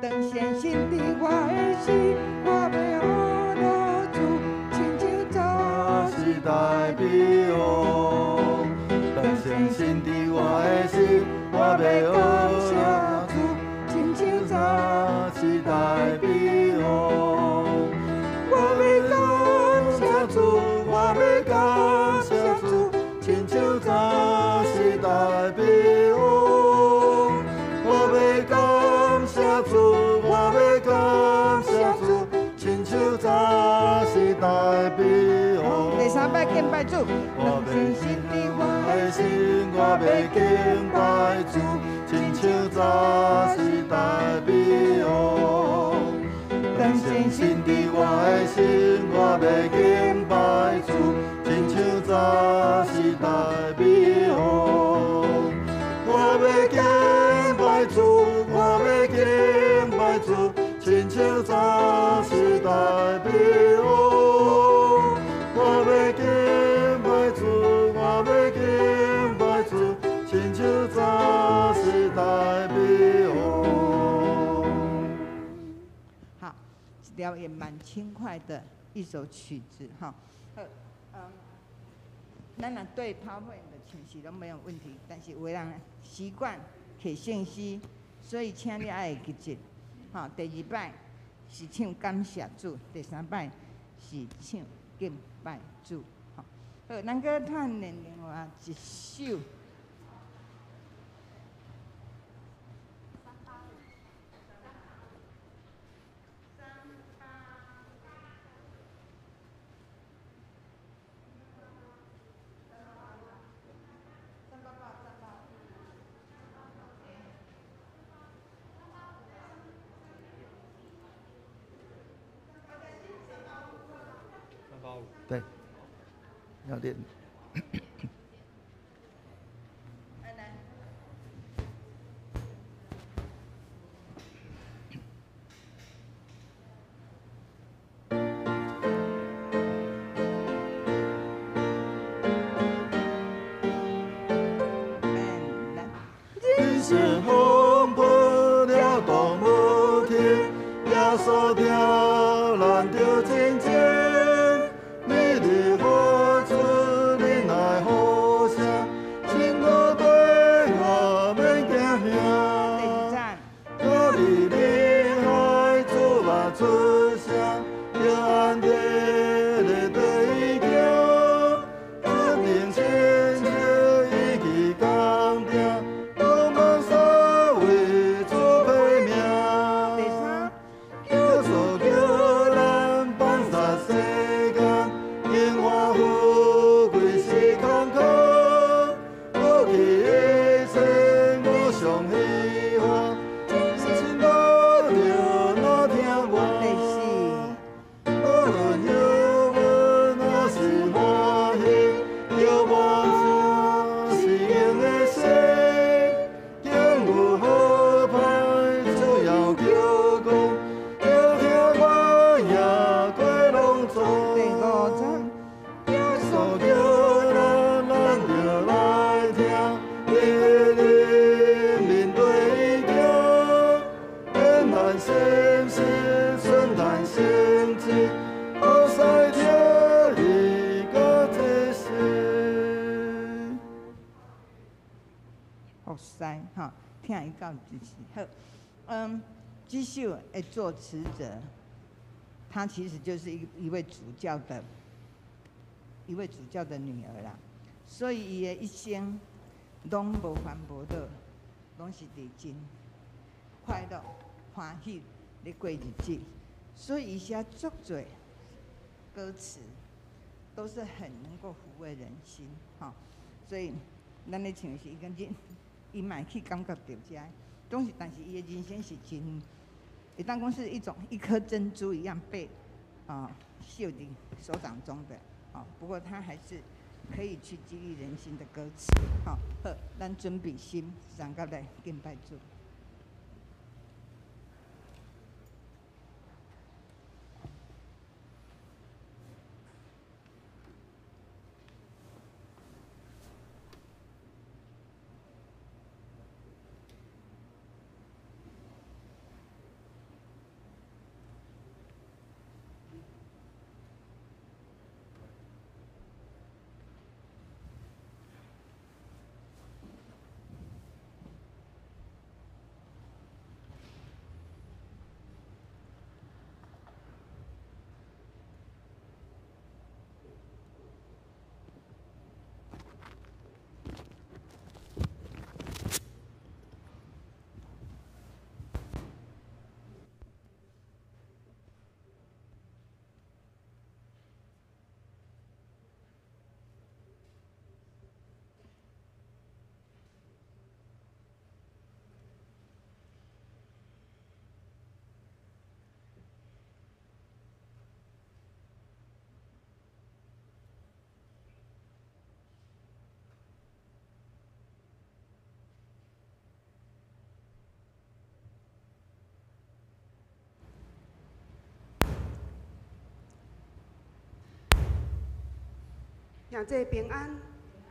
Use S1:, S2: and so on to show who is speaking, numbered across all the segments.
S1: 當信心佇我的心，我欲學落主，親像早
S2: 時代比王。當信心佇我的心，我欲
S1: 感謝主，親像
S2: 早時代比王。
S1: 我欲感謝主，
S2: 我欲感謝主，親像早時代比王。我欲感謝主，我欲感謝主，親像早時代比王。
S1: 第三擺敬拜主，
S2: 我欲
S1: 信心佇我
S2: 的心，我欲敬拜主，親像早時代比王。當信心佇我的心，我欲敬拜主，親像早時代比王。我欲敬拜主，我欲敬拜主，親像早時代比王。我欲敬拜主，我欲敬拜主，親像早時代比王。
S1: 好，這條也蠻輕快的一首曲子哈。好，咱若對 PowerPoint 的唱是攏沒有問題，但是有的人習慣摕聖詩，所以請你愛會記得。吼，第二擺是唱感謝主，第三擺是唱敬拜主。吼，好，咱閣嘆練另外一首。
S2: 對，要練。人生風波了當無停，耶穌疼咱著真情。你佇何處忍耐好聲，真好對我免驚
S1: 第二
S2: 嚇。
S1: 站。
S2: 加利利海主啊出聲，叫安德烈對伊行，決定親像伊去工定，都茫煞為主批命。
S1: 第三。
S2: 耶穌叫咱放殺世間，榮華富貴是空空，過去一切無常虛幻，真心路著哪聽我。
S1: 第四。
S2: 無論憂悶還是歡喜，著無是用的說，境遇好歹，只要求講，著聽我也過攏總。
S1: 第五站。
S2: 耶穌叫咱，咱著來聽，伊的面對伊行，免難心心，順談心志，好使聽伊甲這世。
S1: 服侍吼，聽伊到這是好。這首的作詞者，他其實就是一位主教的女兒啦，所以伊的一生攏無煩無惱，攏是佇真快樂歡喜咧過日子，所以伊寫足濟歌詞都是很能夠撫慰人心，吼。所以咱咧唱時，伊感覺伊嘛會去感覺著這，總是，但是伊的人生是真，會當講是一種一顆珍珠一樣被繡佇手掌中的，不過他還是可以去激勵人心的歌詞，吼。好，咱準備心，上甲來敬拜主。
S3: 兄弟平安。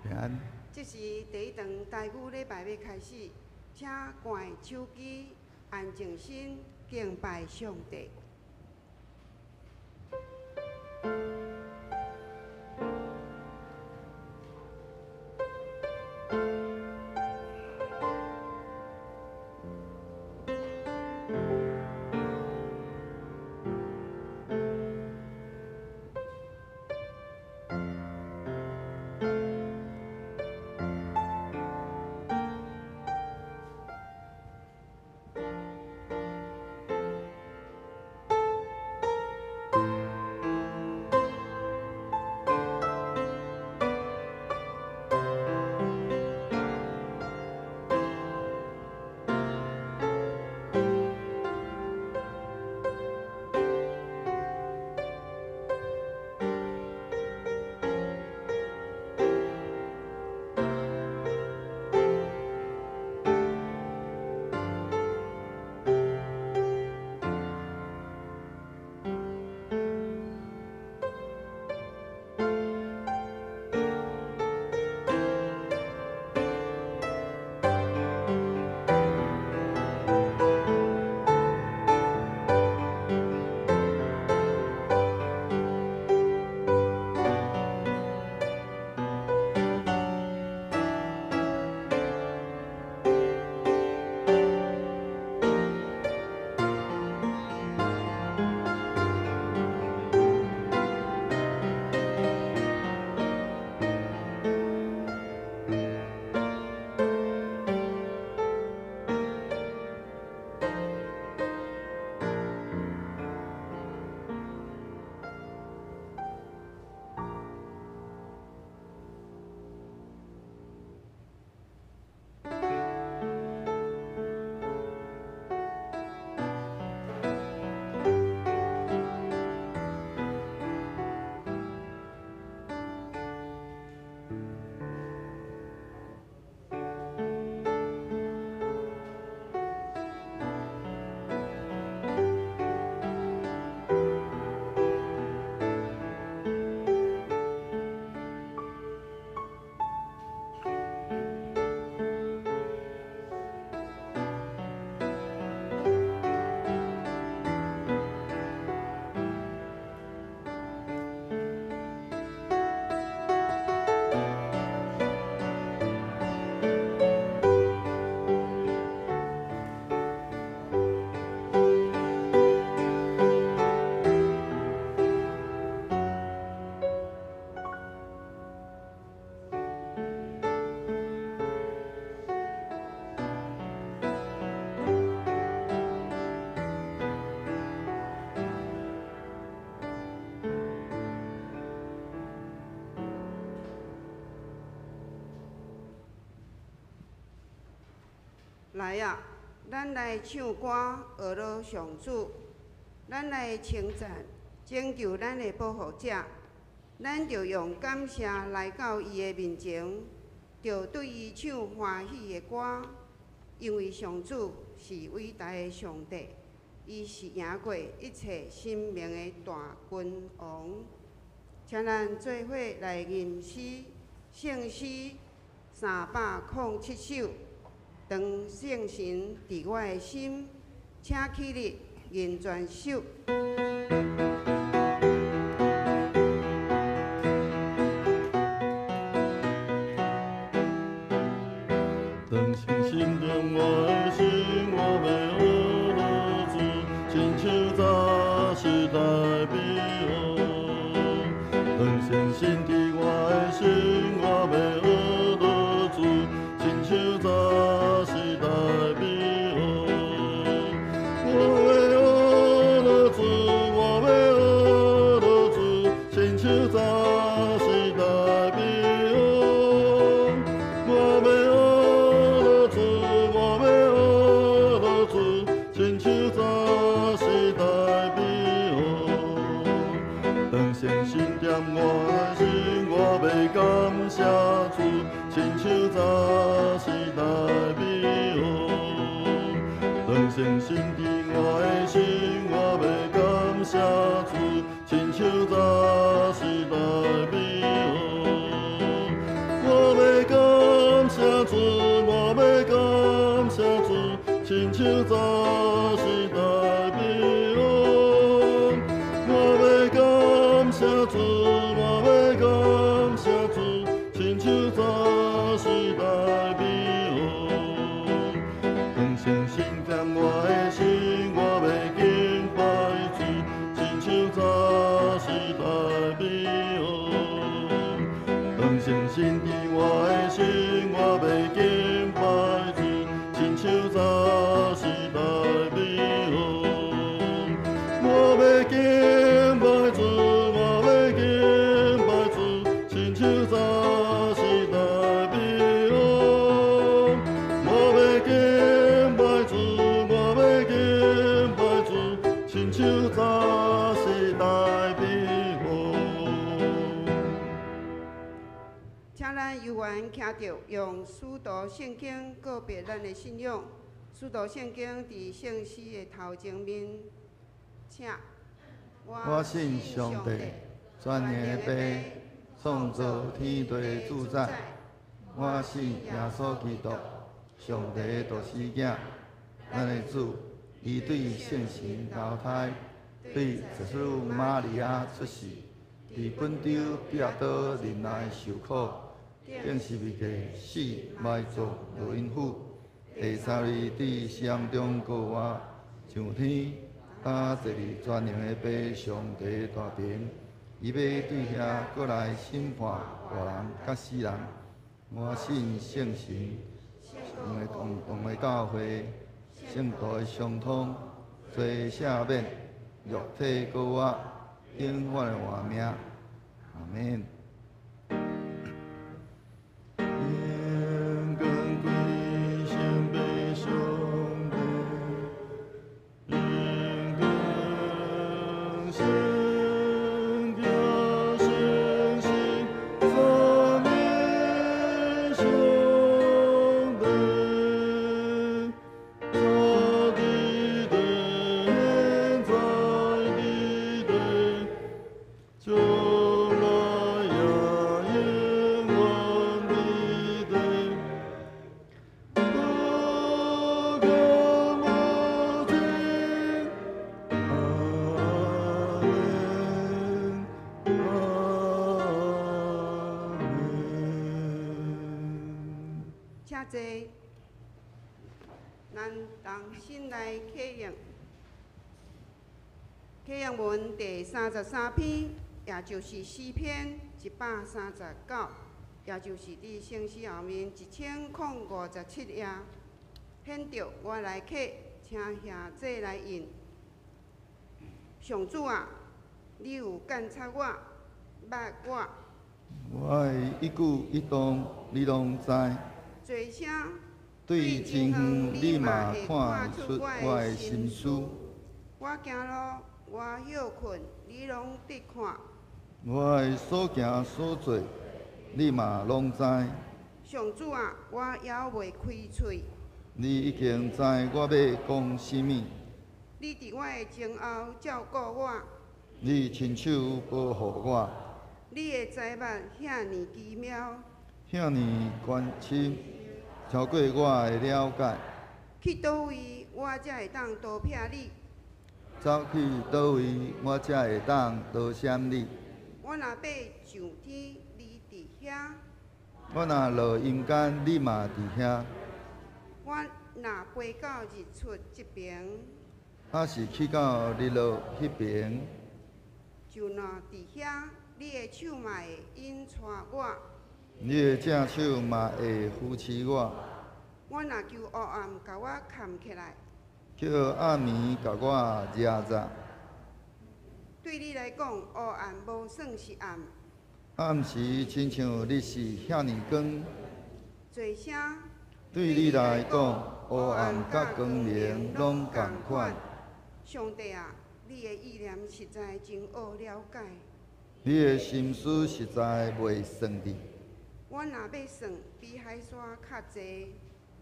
S2: 平安。
S3: 這是第一堂台語禮拜欲開始，請關手機，安靜心，敬拜上帝。來啊，咱來唱歌，學樂上主，咱來稱讚拯救咱的保護者，咱著用感謝來到伊的面前，著對伊唱歡喜的歌，因為上主是偉大的上帝，伊是贏過一切生命的大君王。請咱做伙來吟詩，聖詩307首。當聖神佇我的心，請起立吟全首。
S2: 當聖神踮我的心，我欲學樂主，親像早時代美好。當聖神佇我的心，我欲學樂主，親像早時代美好。我欲學樂主，我欲學樂主，親像早時代美好。我欲學樂主，我欲學樂主，親像早時代美好。當聖神踮我的心，我欲感謝主，親像早時代美好。當聖神佇我的時代美王。我欲感謝主，我欲感謝主，親像早時代美王。當聖神踮我的心，我欲敬拜主，親像早時代美王。當聖神佇我的心，我欲敬拜主，親像早時代美王。我欲敬拜主，我欲敬拜主，親像早時代美王。我欲敬拜主，我欲敬拜主，親像早時代美王。
S3: 請咱有緣徛著，用使徒聖經告別咱的信仰。使徒聖經佇聖詩的頭前面，請。
S2: 我信上帝，全能的父，創造天地主宰。我信耶穌基督，上帝的獨生囝，咱的主，伊對聖神投胎，對聖女瑪利亞出世，佇本丟彼拉多忍耐受苦，釘十字架死埋葬落陰府，第三日佇死蔭中復活，上天，搭坐佇全能的父上帝大爿，伊欲對遐閣來審判活人佮死人。我信聖神，兩个共同的教會，聖徒的相通，罪赦免，肉體復活，永遠的活命。阿們。榮光歸聖父上帝，榮光聖子聖神三一上帝，早佇地，現在佇地，將來也永遠佇地。無窮無盡，阿們，阿們。
S3: 請坐。咱同心來啟應。啟應文第33篇，也就是詩篇139，也就是佇聖詩後面1057頁。現著我來啟，請兄姊來應。上主啊，你有鑒察我，捌我。
S2: 我的一舉一動，你攏知。
S3: 坐聲。
S2: 對真遠，你嘛看會出我的心思。
S3: 我行路，我歇睏，你攏佇看。
S2: 我的所行所做，你嘛攏知。
S3: 上主啊，我猶未開喙，
S2: 你已經知我欲講啥物。
S3: 你佇我的前後照顧我。
S2: 你親手保護我。
S3: 你的知捌遐爾奇妙，
S2: 遐爾懸深，超過我的了解。
S3: 去佗位，我才會當逃避你？
S2: 走去佗位，我才會當逃閃你？
S3: 我若欲上天，你佇遐；
S2: 我若落陰間，你嘛佇遐。
S3: 我若飛到日出這爿，
S2: 抑是去到日落彼爿，
S3: 就若佇遐，你的手嘛會引帶我。
S2: 你的正手嘛會扶持我。
S3: 我若求烏暗共我崁起來，
S2: 叫暗暝共我遮遮。
S3: 對你來講，烏暗無算是暗。
S2: 暗時親像日時遐爾光。
S3: 坐聲。
S2: 對你來講，烏暗佮光明攏仝款。
S3: 上帝啊，你的意念實在真奧了解。
S2: 你的心思實在袂算得。
S3: 我若欲算，比海沙較濟。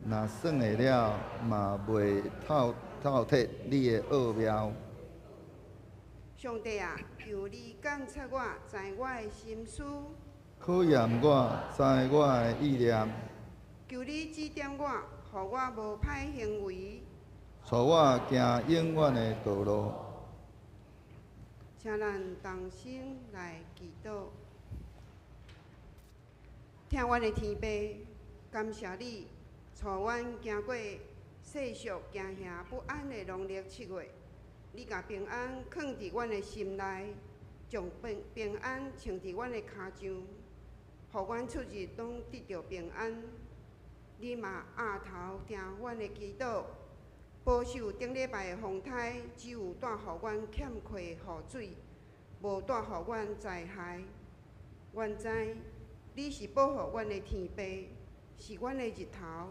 S2: 若算會了，嘛袂透透徹你的奧妙。
S3: 上帝啊，求你鑒察我，知我的心思。
S2: 考驗我，知我的意念。
S3: 求你指點我，予我無歹行為。
S2: 帶我行永遠的道路。
S3: 請咱同心來祈禱。疼阮的天父，感謝你帶阮行過世俗驚嚇不安的農曆七月，你共平安囥佇阮的心內，將平平安穿佇阮的跤上，予阮出入攏得著平安。你嘛額頭聽阮的祈禱，保守頂禮拜的風颱，只有帶予阮欠缺雨水，無帶予阮災害。阮知你是保護阮的天父，是阮的日頭，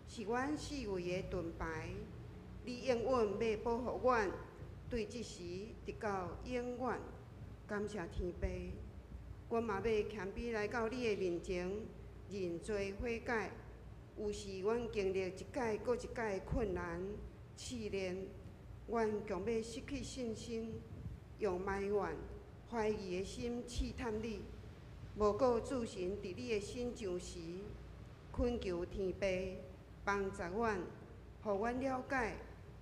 S3: 是阮四圍的盾牌。你應允欲保護阮，對這時直到永遠。感謝天父，阮嘛欲謙卑來到你的面前，認罪悔改。有時阮經歷一擺閣一擺的困難試煉，阮強欲失去信心，用埋怨、懷疑的心試探你。無過主神佇你的身上時，懇求天父幫助阮，予阮了解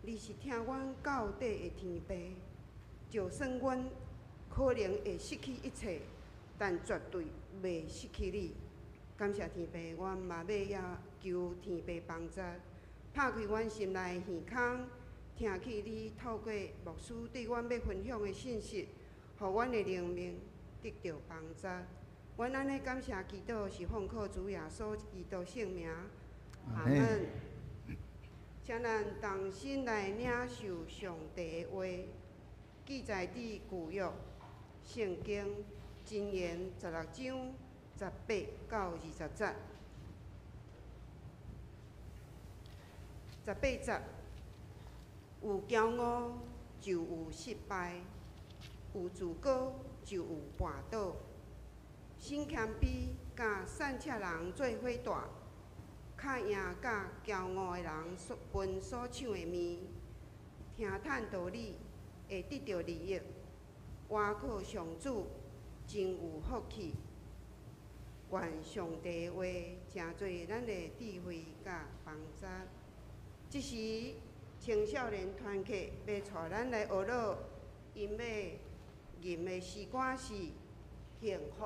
S3: 你是疼阮到底的天父。就算阮可能會失去一切，但絕對袂失去你。感謝天父，阮嘛欲要求天父幫助，拍開阮心內的耳孔，聽取你透過牧師對阮欲分享的信息，予阮的靈命得著幫助。阮按呢感謝祈禱，是奉靠主耶穌基督聖名，阿門。請咱同心來領受上帝的話，記載佇舊約聖經箴言16章18到20節。18節，有驕傲就有失敗，有自高就有絆倒。心謙卑佮散赤人做伙蹛，較贏佮驕傲的人所分所搶的物。聽趁道理會得著利益，倚靠上主真有福氣。願上帝的話成做咱的智慧佮幫助。這時，青少年團契欲帶咱來學樂，𪜶欲吟的詩歌是《幸福》。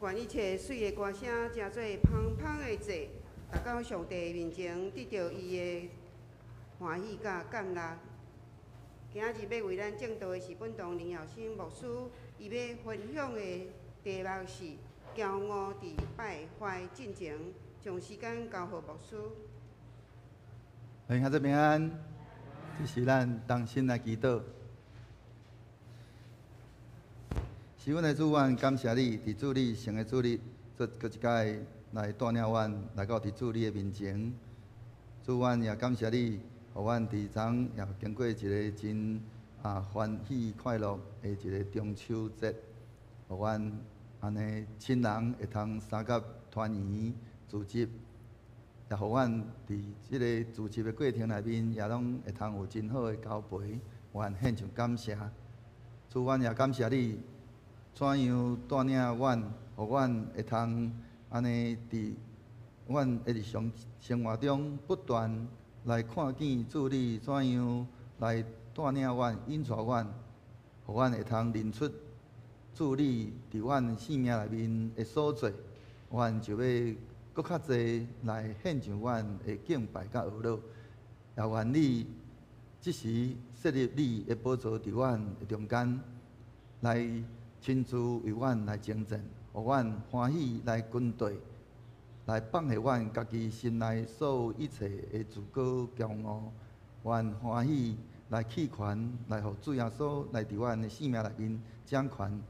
S3: 願一切媠的歌聲，成做芳芳的祭，達到上帝面前，得著伊的歡喜佮感納。今仔日欲為咱證道的是本堂林耀新牧師，伊欲分享的題目是驕傲佇敗壞進前，將時間交予牧師。
S2: 歡迎平安，這是咱同心來祈禱。是阮的主，阮感謝你，佇主日聖的主日，做閣一擺來帶領阮來到佇主你的面前。主，阮也感謝你，予阮佇昨也經過一个真歡喜快樂的一个中秋節，予阮按呢親人會通相佮團圓聚集，也予阮佇這个聚集的過程內面，也攏會通有真好的交陪，阮獻上感謝。主，阮也感謝你，怎樣帶領阮，予阮會通按呢佇阮的日常生活中不斷來看見主你怎樣來帶領阮、引帶阮，予阮會通認出主你佇阮生命內面的所做，阮就欲閣較濟來獻上阮的敬拜佮呵咾，也願你這時設立你的寶座佇阮的中間，來親自為阮來征戰，予阮歡喜來跟綴，來放下阮家己心內所有一切的自高驕傲，阮歡喜來棄權，來予主耶穌來佇阮的生命內面掌權，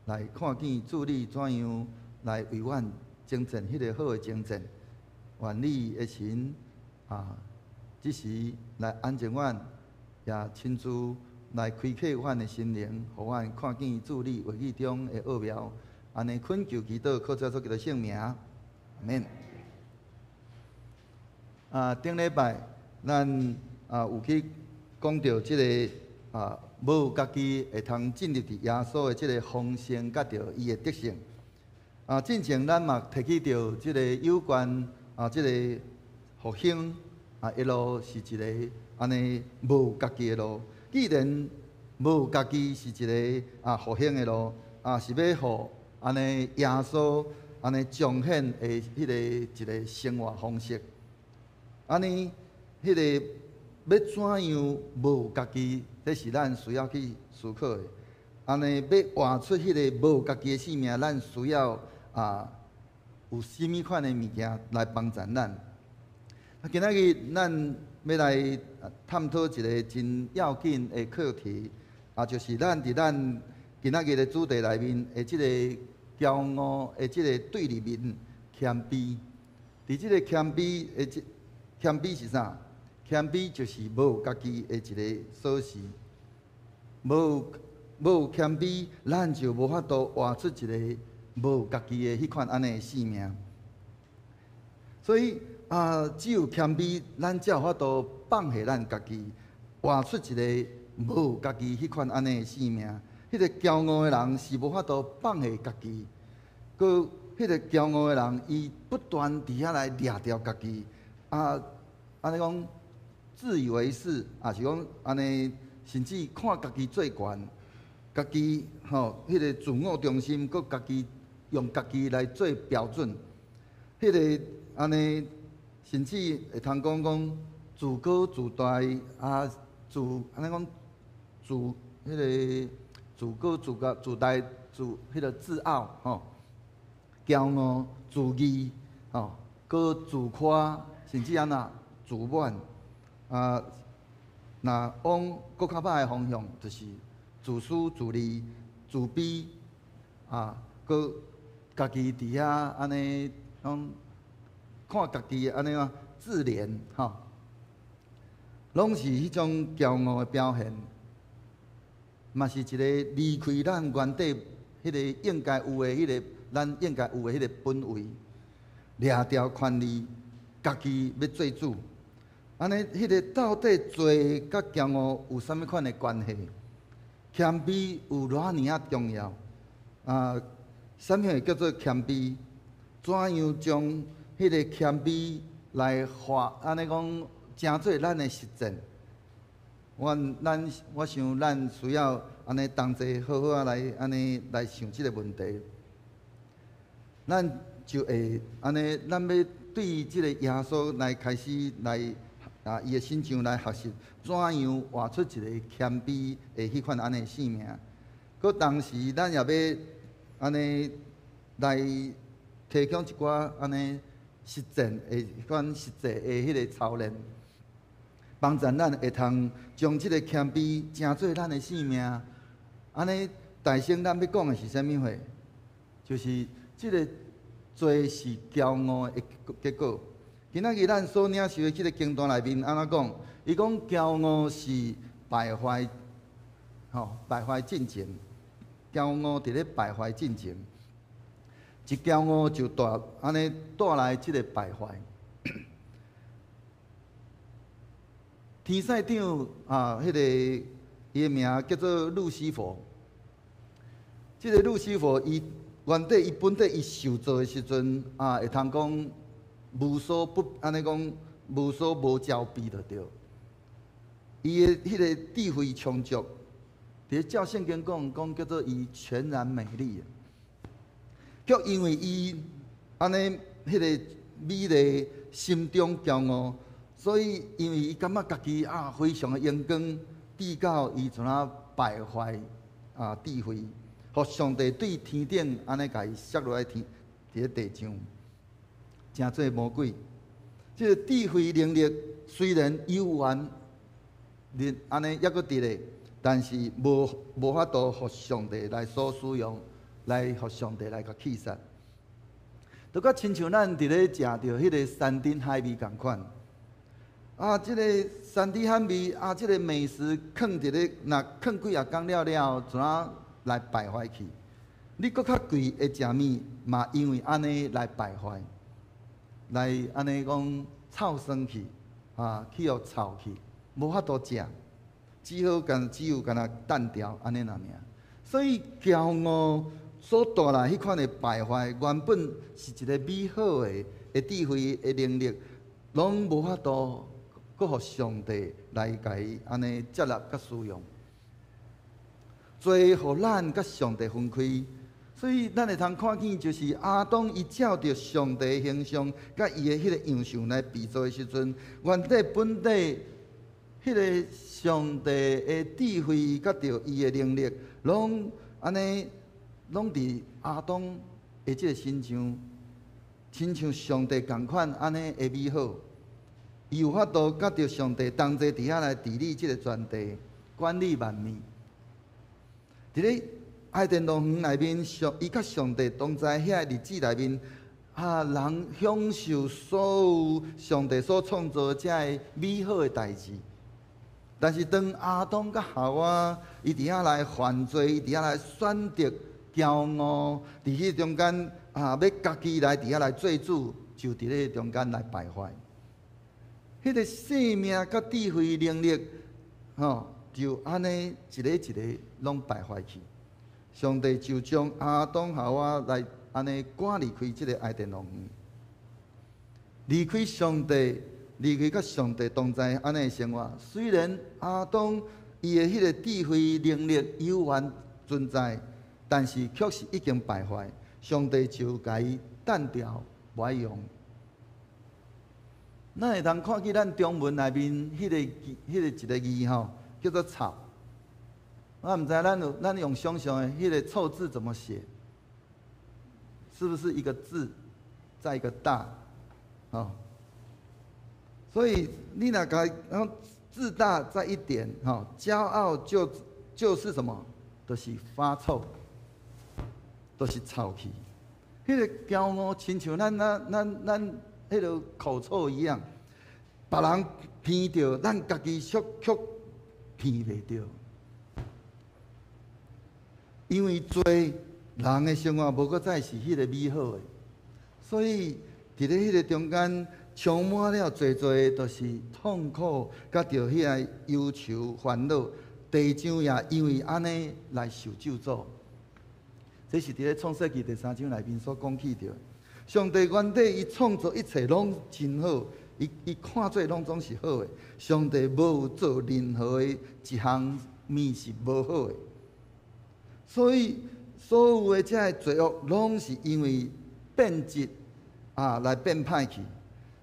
S2: 來看見主你怎樣來為阮征戰彼个好的征戰。願你的神這時來安靜阮，也親自來開啟阮的心靈，予阮看見主你話語中的奧妙。按呢懇求祈禱，靠主耶穌基督聖名，阿們。頂禮拜咱有去講著這个無家己會通進入佇耶穌的這个豐盛，佮著伊的得勝。進前咱嘛提起著這个有關這个復興一路是一个按呢無家己的路。既然無家己是一个復興的路，是欲予按呢耶穌按呢彰顯的彼个一个生活方式。按呢，彼个欲怎樣無家己，這是咱需要去思考的。按呢，欲活出彼个無家己的生命，咱需要有啥物款的物件來幫助咱？今仔日咱欲來探討一个真要緊的課題，就是咱佇咱今仔日的主題內面的這個驕傲的這个對立面謙卑。佇這个謙卑的這謙卑是啥？謙卑就是無家己的一个鎖匙。無謙卑，咱就無法度活出一个無家己的彼款按呢的生命。所以只有謙卑，咱才有法度放下咱家己，活出一个無家己彼款按呢的生命。彼个驕傲的人是無法度放下家己，閣彼个驕傲的人，伊不斷佇遐來掠著家己，按呢講自以為是，抑是講按呢，甚至看家己最懸，家己吼，彼个自我中心，閣家己用家己來做標準，彼个按呢，甚至會通講講自高自大自按呢講自彼个自高自高自大自彼个自傲吼，驕傲自義吼，閣自誇，甚至按怎自滿若往閣較歹的方向，就是自私自利、自卑閣家己佇遐按呢攏看家己按呢啊自憐吼，攏是彼種驕傲的表現，嘛是一个離開咱原底彼个應該有的彼个咱應該有的彼个本位，掠著權利，家己欲做主。按呢，彼个到底罪佮驕傲有啥物款的關係？謙卑有偌爾仔重要？啥物會叫做謙卑？怎樣將彼个謙卑來化？按呢講，成做咱的實踐？我想咱需要按呢同齊好好仔來按呢來想這个問題。咱就會按呢，咱欲對這个耶穌來開始來啊，伊的身上來學習，怎樣活出一个謙卑的彼款按呢生命。閣同時，咱也欲按呢來提供一寡按呢實踐的彼款實際的彼个操練，幫助咱會通將這个謙卑成做咱的生命。按呢，大先咱欲講的是啥物貨？就是這个罪是驕傲的結果。今仔日咱所領受的這个經段內面按怎講？伊講驕傲是敗壞，吼，敗壞進前。驕傲佇咧敗壞進前，一驕傲就帶按呢帶來這个敗壞。天使長啊，彼个伊的名叫做路西弗。這个路西弗，伊原底伊本底伊受造的時陣啊，會通講無所不按呢講無所無焦慮就對。伊的彼个智慧充足，佇照聖經講講叫做伊全然美麗。卻因為伊按呢彼個美麗，心中驕傲，所以因為伊感覺家己啊非常的榮光，至到伊怎啊敗壞啊智慧，予上帝對天頂按呢共伊摔落來天佇咧地上，成做魔鬼。這个智慧能力雖然有緣，按呢猶閣佇咧，但是無法度予上帝來所使用，來予上帝來共棄殺。就閣親像咱佇咧食著彼个山珍海味仝款，啊，這个山珍海味啊，這个美食囥佇咧，若囥幾仔工了了，怎啊來敗壞去？你閣較貴的食物，嘛因為按呢來敗壞，來按呢講臭酸去，啊，去予臭去，無法度食，只好干只有干焦擲掉按呢爾。所以驕傲所帶來彼款的敗壞，原本是一个美好的的智慧的能力，攏無法度閣予上帝來共伊按呢接納佮使用。罪予咱佮上帝分開，所以咱會通看見，就是亞當伊照著上帝的形象，佮伊的彼个樣式來被造的時陣，原底本底彼个上帝的智慧，佮著伊的能力，攏按呢，攏佇亞當的這个身上，親像上帝仝款按呢的美好，伊有法度佮著上帝同齊佇遐來治理這个全地，管理萬物。佇咧伊甸樂園內面，上伊佮上帝同在遐个日子內面，啊，人享受所有上帝所創造這个美好的代誌。但是當亞當佮夏娃伊佇遐來犯罪，伊佇遐來選擇驕傲，佇彼中間啊，欲家己來佇遐來做主，就佇咧中間來敗壞。彼个生命佮智慧能力，吼，就按呢一个一个攏敗壞去。上帝就將亞當夏娃來按呢趕離開這个伊甸樂園，離開上帝，離開佮上帝同在按呢生活。雖然亞當伊的彼个智慧能力猶原存在，但是卻是已經敗壞。上帝就共伊擲掉，無愛用。咱會通看見咱中文內面彼个彼个一个字吼，叫做臭。我毋知咱有咱用想像的彼个臭字怎麼寫？是不是一個字，再一個大？哦，所以你若共然後自大再一點，吼，驕傲就是什麼？就是發臭，就是臭氣。彼个驕傲，親像咱咱咱咱彼个口臭一樣，別人聞著，咱家己卻卻聞袂著。因為罪，人的生活無閣再是彼個美好的，所以佇咧彼個中間充滿了濟濟，就是痛苦，佮著彼个憂愁煩惱。地上也因為按呢來受咒詛。這是佇咧創世記第三章內面所講起著。上帝原底伊創造一切攏真好，伊伊看做攏總是好的。上帝無有做任何的一項物是無好的。所以，所有的這个罪惡，攏是因為變質啊，來變歹去。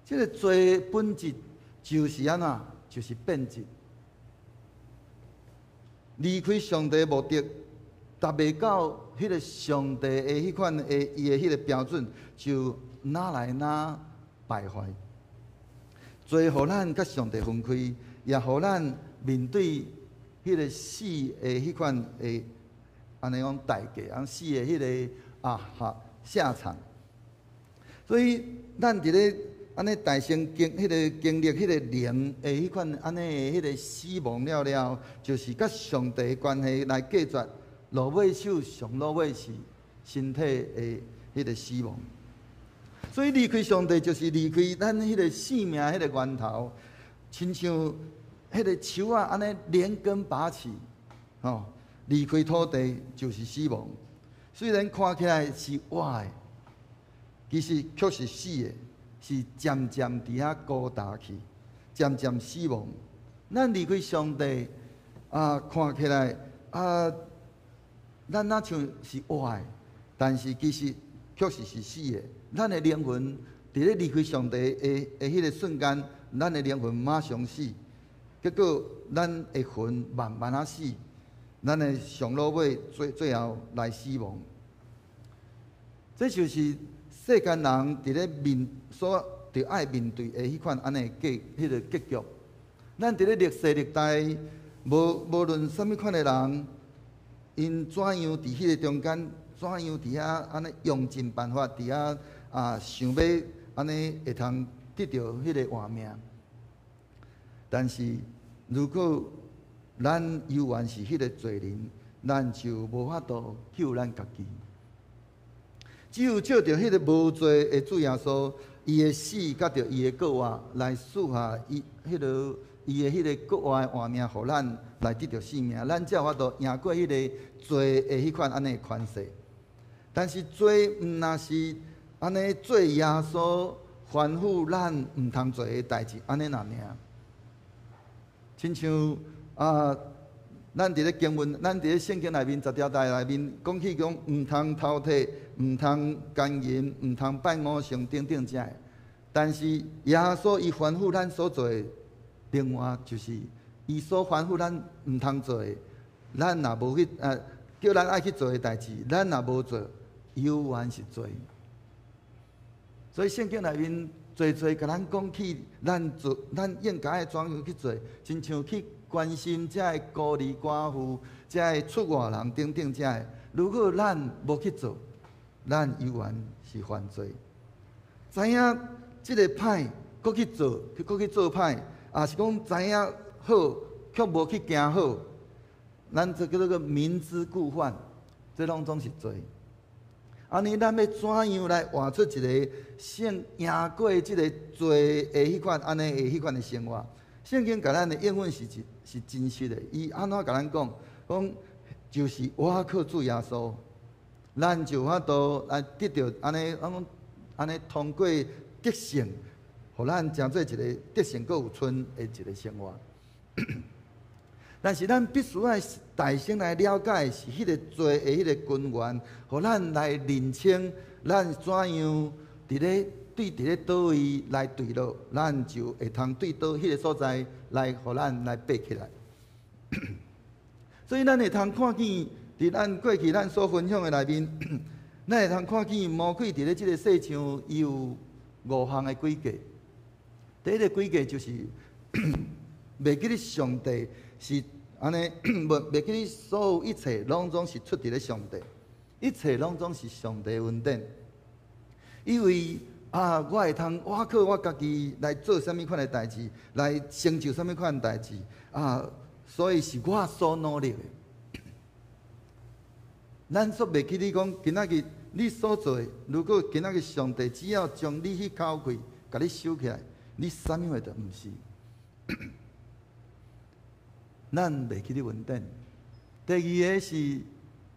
S2: 這个罪本質就是按怎？就是變質。離開上帝的目的，達袂到彼个上帝的彼款的伊的彼个標準，就愈來愈敗壞。罪予咱佮上帝分開，也予咱面對彼个死的彼款的按呢講代價，按死的彼个啊哈下場。所以咱佇咧按呢大聲經彼个經歷彼个靈的彼款按呢彼个死亡了了，就是佮上帝的關係來隔絕，落尾首上落尾是身體的彼个死亡。所以離開上帝就是離開咱彼个生命彼个源頭，親像彼个樹仔按呢連根拔起，吼，離開土地就是死亡。雖然看起來是活的，其實卻是死的，是漸漸佇遐孤單去，漸漸死亡。咱離開上帝啊，看起來啊，咱若像是活的，但是其實確實是死的。咱的靈魂佇咧離開上帝的的彼个瞬間，咱的靈魂馬上死。結果咱的魂慢慢仔死，咱的上落尾最最後來死亡。這就是世間人佇咧面所著愛面對的彼款按呢結彼个結局。咱佇咧歷世歷代，無無論啥物款的人，𪜶怎樣佇彼个中間，怎樣佇遐按呢用盡辦法佇遐啊，想欲按呢會通得著彼个活命。但是如果咱猶原是彼个罪人，咱就無法度救咱家己。只有藉著彼个無罪的主耶穌，伊的死佮著伊的復活來賜下伊彼个伊的彼个復活的活命，予咱來得著生命，咱才有法度贏過彼个罪的彼款按呢權勢。但是罪毋若是按呢做耶穌吩咐咱毋通做的代誌，按呢爾爾。親像啊，咱佇咧經文，咱佇咧聖經內面十條誡內面講起講，毋通偷提，毋通姦淫，毋通拜偶像等等遮个。但是耶穌伊吩咐咱所做的，另外就是伊所吩咐咱毋通做的，咱若無去啊，叫咱愛去做的代誌，咱若無做，猶原是罪。所以聖經內面濟濟共咱講起，咱做咱應該愛怎樣去做，親像去關心遮个孤兒寡婦、遮个出外人等等遮个。如果咱無去做，咱猶原是犯罪。知影這个歹，閣去做，閣去做歹，抑是講知影好，卻無去行好，咱這叫做明知故犯，這攏總是罪。按呢，咱欲怎樣來活出一个勝贏過這个罪的彼款按呢的彼款的生活？聖經共咱的應允是真是真實的。伊按怎共咱講？講就是倚靠主耶穌，咱就有法度來得著按呢，咱講按呢通過得勝，予咱成做一个得勝閣有賰的一个生活。但是咱必須愛大先來了解是彼个罪的彼个根源，予咱來認清咱怎樣佇咧對佇咧佗位來墜落，咱就會通對佗彼个所在來予咱來爬起來。所以咱會通看見，佇咱過去咱所分享的內面，咱會通看見魔鬼佇咧這个世上，伊有五項的詭計。第一个詭計就是袂記得上帝是按呢，袂袂記得所有一切攏總是出佇咧上帝，一切攏總是上帝恩典。以為啊，我會通倚靠我家己來做啥物款的代誌，來成就啥物款的代誌啊，所以是我所努力的。咱煞袂記得講，今仔日你所做的，如果今仔日上帝只要將你彼口氣共你收起來，你啥物貨都毋是。咱袂記得恩典。第二个是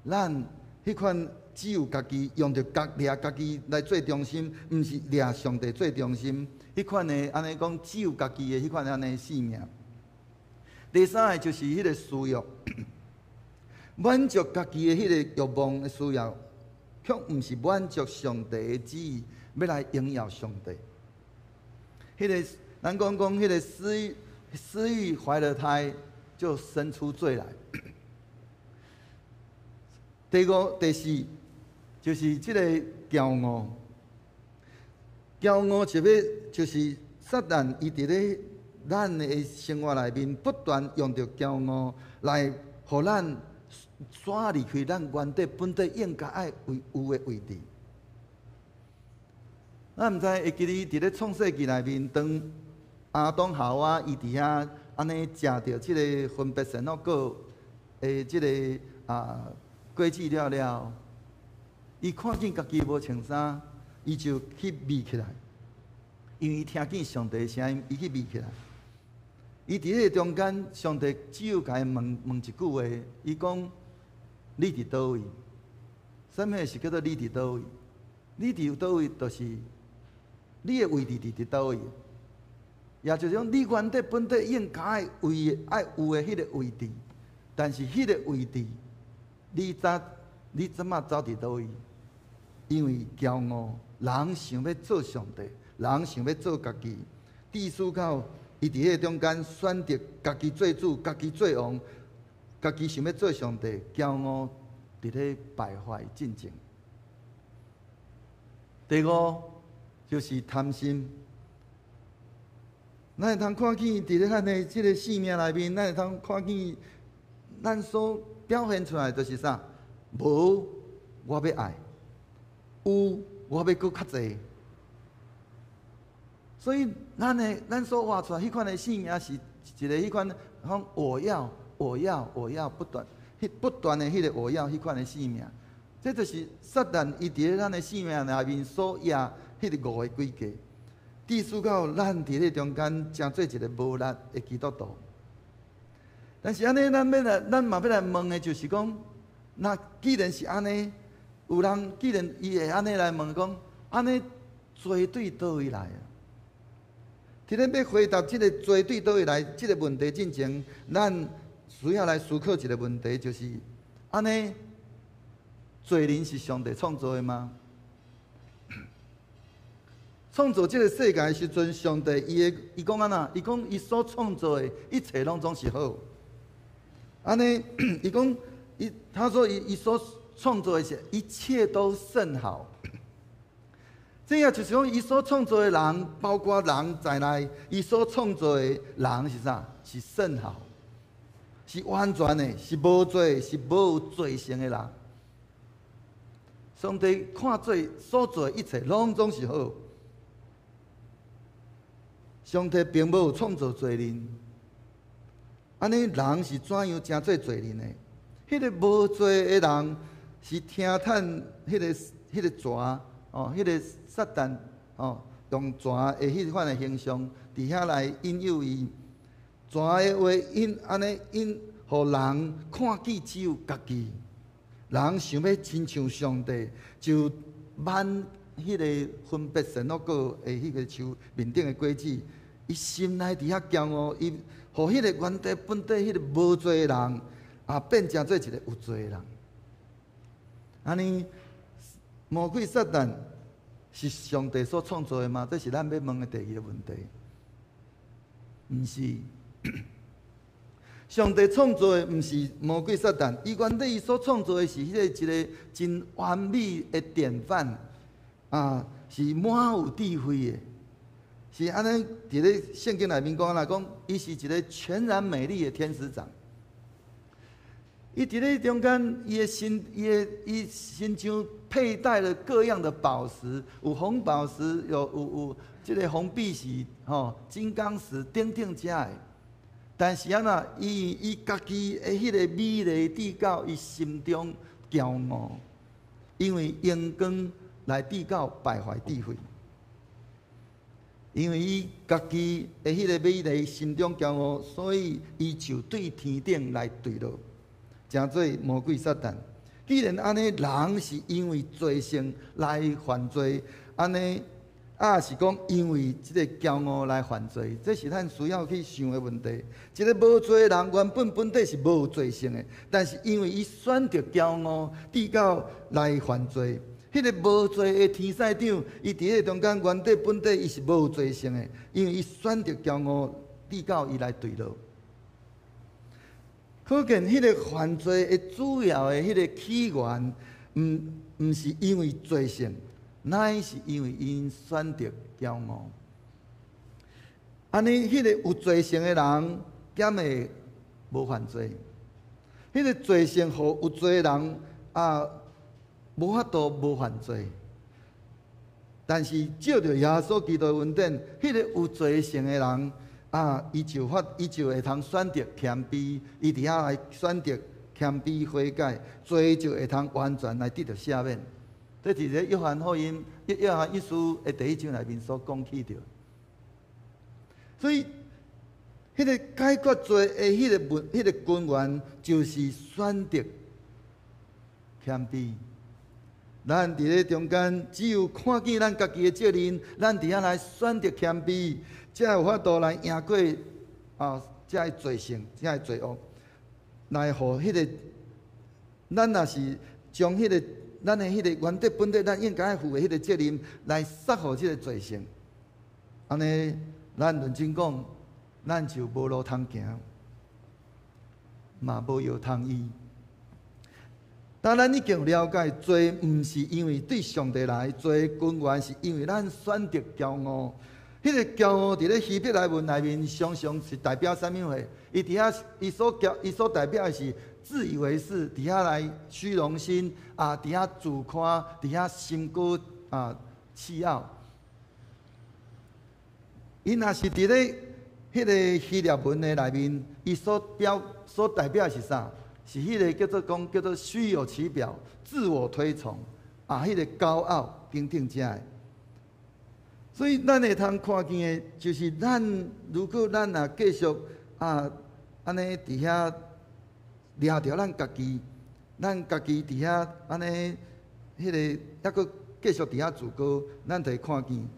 S2: 咱彼款只有家己用著家掠家己來做中心，毋是掠上帝做中心。彼款的按呢講，只有家己的彼款按呢性命。第三个就是彼个私欲，滿足家己的彼个欲望的需要，卻毋是滿足上帝的旨意，欲來榮耀上帝。彼个咱講講，彼个私欲，私欲懷了胎，就生出罪來。第五、第四，就是這個驕傲。驕傲就欲就是撒旦，伊佇咧咱的生活內面不斷用著驕傲來，予咱徙離開咱原底本底應該愛有的位置。咱毋知會記得佇咧創世記內面，當亞當夏娃伊佇遐按呢食著這个分別善惡果的這个果子了了，伊看見家己無穿衫，伊就去覕起來，因為伊聽見上帝的聲音，伊去覕起來。伊佇彼个中間，上帝只有共伊問問一句話，伊講：你佇佗位？啥物是叫做你佇佗位？你佇佗位，就是你的位置佇佗位。也就是講，你原底本底應該位愛有的彼个位置，但是彼个位置，你這馬走佇佗位？因為驕傲，人想欲做上帝，人想欲做家己，致使到伊佇彼个中間選擇家己做主，家己做王，家己想欲做上帝，驕傲佇咧敗壞進前。第五就是貪心。咱會通看見佇咧咱的這个生命內面，咱會通看見咱所表現出來就是啥？無我欲愛，有我欲閣較濟。所以咱的咱所活出來彼款的生命是一个彼款講我要我要我要不斷，彼不斷的彼个我要彼款的生命。這就是撒旦伊佇咧咱的生命內面所掖彼个五个詭計。致使到咱佇咧中間成做一个無力的基督徒。但是按呢，咱欲來，咱嘛欲來問的就是講，那既然是按呢，有人既然伊會按呢來問講，按呢罪對佗位來啊？佇咧欲回答這个罪對佗位來這个問題進前，咱需要來思考一个問題，就是按呢，罪人是上帝創造的嗎？創造這个世界的時陣，上帝伊的伊講按怎？伊講伊所創造的一切攏總是好。按呢，伊講伊他說伊伊所創造的是一切都甚好。這也就是講，伊所創造的人，包括人在內，伊所創造的人是啥？是甚好，是完全的，是無罪，是無罪性的人。上帝看做所做的一切攏總是好。上帝並無創造罪人，按呢人是怎樣成做罪人的？彼个無罪的人是聽趁彼个彼个蛇哦，彼个撒旦哦，用蛇的彼款的形象佇遐來引誘伊。蛇的話引按呢引，予人看見只有家己，人想欲親像上帝，就挽彼个分別善惡果的彼个樹面頂的果子。伊心內佇遐驕傲，伊予彼个原底本底彼个無罪的人，啊變成做一个有罪的人。按呢，魔鬼撒旦是上帝所創造的嗎？這是咱欲問的第二个問題。毋是，上帝創造的毋是魔鬼撒旦，伊原底伊所創造的是彼个一个真完美的典範，啊，是滿有智慧的。是按呢，佇咧聖經內面講啦，講伊是一个全然美麗的天使長。伊佇咧中間，伊的身，伊的伊身上佩戴了各樣的寶石，有紅寶石，有有有這个紅碧璽，吼，金剛石，等等遮的。但是按怎，伊伊家己的彼个美麗致到伊心中驕傲，因為榮光來致到敗壞智慧。因為伊家己的彼个美麗，心中驕傲，所以伊就對天頂來墜落，成做魔鬼撒旦。既然按呢，人是因為罪性來犯罪，按呢，抑是講因為這个驕傲來犯罪，這是咱需要去想的問題。一个無罪的人原本本底是無罪性的，但是因為伊選擇驕傲，致到來犯罪。彼个無罪的天使長，伊佇彼个中間原底本底伊是無罪性的，因為伊選擇驕傲，至到伊來墜落。可見彼个犯罪的主要的彼个起源，毋是因為罪性，乃是因為𪜶選擇驕傲。按呢，彼个有罪性的人，敢會無犯罪？彼个罪性予有罪的人啊，無法度無犯罪。但是借著耶穌基督的恩典，彼个有罪性的人啊，伊就會通選擇謙卑，伊佇遐來選擇謙卑悔改，罪就會通完全來得著赦免。這佇咧約翰福音、約翰一書的第一章內面所講起著。所以，彼个解決罪的彼个根源，就是選擇謙卑。咱佇咧中間，只有看見咱家己的責任，咱佇遐來選擇謙卑，才有法度來贏過啊！這个罪性，這个罪惡，來予彼个咱若是將彼个咱的彼个原底本底，咱應該負的彼个責任，來捒予這个罪性，按呢，咱認真講，咱就無路通行，嘛無藥通醫。當咱已經了解，罪毋是因為對上帝來，罪根源是因為咱選擇驕傲。彼个驕傲佇咧希伯來文內面，常常是代表啥物貨？伊佇遐，伊所代表的是自以為是，佇遐來虛榮心啊，佇遐自誇，佇遐心高啊，氣傲。伊若是佇咧彼个希臘文的內面，伊所代表的是啥？是彼个叫做講叫做虛有其表、自我推崇啊，彼个高傲等等遮的。所以咱會通看見的，就是咱如果咱若繼續啊，按呢佇遐掠著咱家己，咱家己佇遐按呢，彼个猶閣繼續佇遐自高，咱就會看見，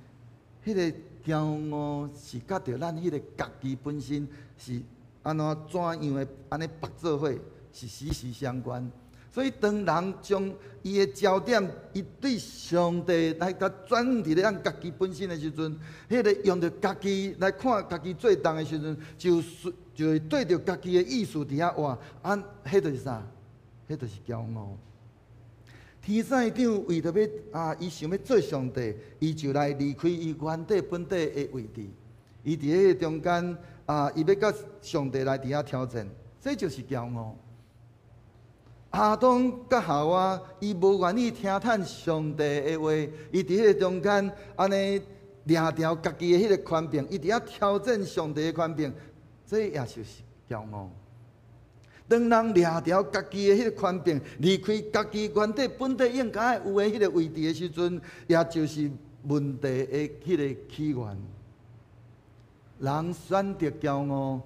S2: 彼个驕傲是佮著咱彼个家己本身是按怎怎樣的按呢縛做伙，是息息相關。所以當人將伊的焦點，伊對上帝來共轉佇咧咱家己本身的時陣，彼个用著家己來看家己做重的時陣，就會對著家己的意思佇遐活，按，彼就是啥？彼就是驕傲。天使長為著欲啊，伊想欲做上帝，伊就來離開伊原底本底的位置，伊佇彼個中間啊，伊欲佮上帝來佇遐挑戰，這就是驕傲。亞當佮夏娃，伊無願意聽趁上帝的話，伊佇彼個中間按呢掠著家己的彼个權柄，伊佇遐挑戰上帝的權柄，這也就是驕傲。當人掠著家己的彼个權柄，離開家己原底本底應該有的彼个位置的時陣，也就是問題的彼个起源。人選擇驕傲，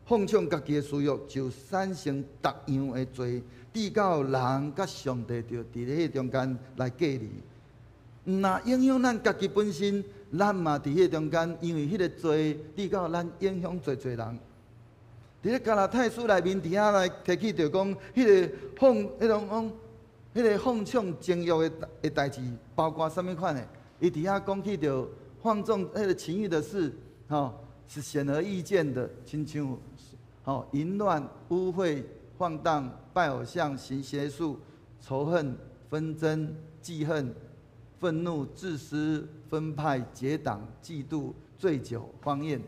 S2: 放縱家己的私欲，就產生逐樣的罪，至到人佮上帝就佇咧彼中間來隔離。毋若影響咱家己本身，咱嘛佇彼中間，因為彼个罪，至到咱影響濟濟人。佇咧加拉太書內面，佇遐來提起著講，彼个放縱情欲的代誌，包括啥物款的？伊佇遐講起著放縱彼个情欲的事，吼，是顯而易見的，親像吼淫亂、污穢、放蕩、拜偶像、行邪術、仇恨、紛爭、記恨、憤怒、自私、分派、結黨、嫉妒、醉酒、荒宴。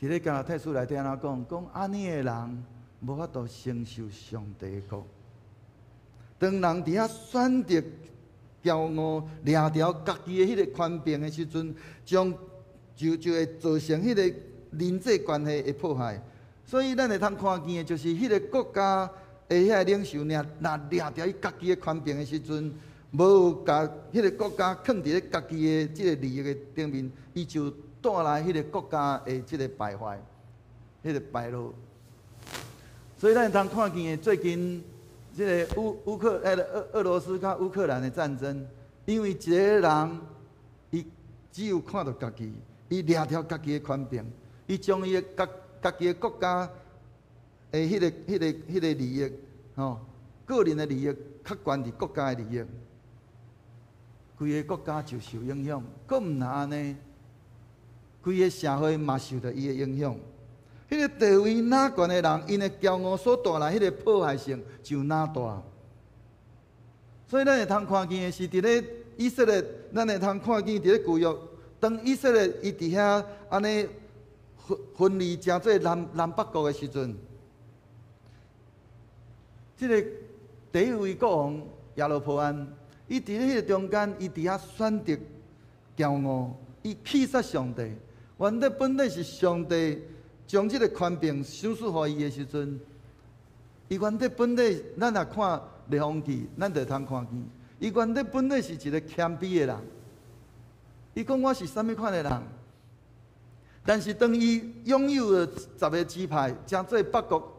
S2: 佇咧加拉太書內底按怎講？講按呢的人無法度承受上帝的國。當人佇遐選擇驕傲、掠著家己的彼个權柄的時陣，將就會造成彼個人際關係的破壞。所以咱會通看見的，就是彼个國家的遐個領袖，若掠著伊家己的權柄的時陣，無共彼个國家囥佇咧家己的這个利益的頂面，伊就帶來彼个國家的這个敗壞，彼个敗落。所以咱會通看見的最近這个烏烏克迄个俄羅斯佮烏克蘭的戰爭，因為一个人，伊只有看著家己，伊掠著家己的權柄，伊將伊的家己的國家的彼个利益，吼，個人的利益較懸佇國家的利益，規个國家就受影響。閣毋若按呢，規个社會嘛受著伊的影響。彼个地位若懸的人，𪜶的驕傲所帶來彼个破壞性就若大。所以咱會通看見的是，佇咧以色列，咱會通看見佇咧舊約，當以色列伊佇遐按呢分分離成做南南北國的時陣，這个第一位國王耶羅波安，伊佇咧彼个中間，伊佇遐選擇驕傲，伊棄殺上帝。原來本來是上帝將這个權柄賞賜予伊的時陣，伊原來本來咱若看列王記，咱就會通看見，伊原來本來是一个謙卑的人。伊講我是啥物款的人？但是當伊擁有了十个支派，成做北國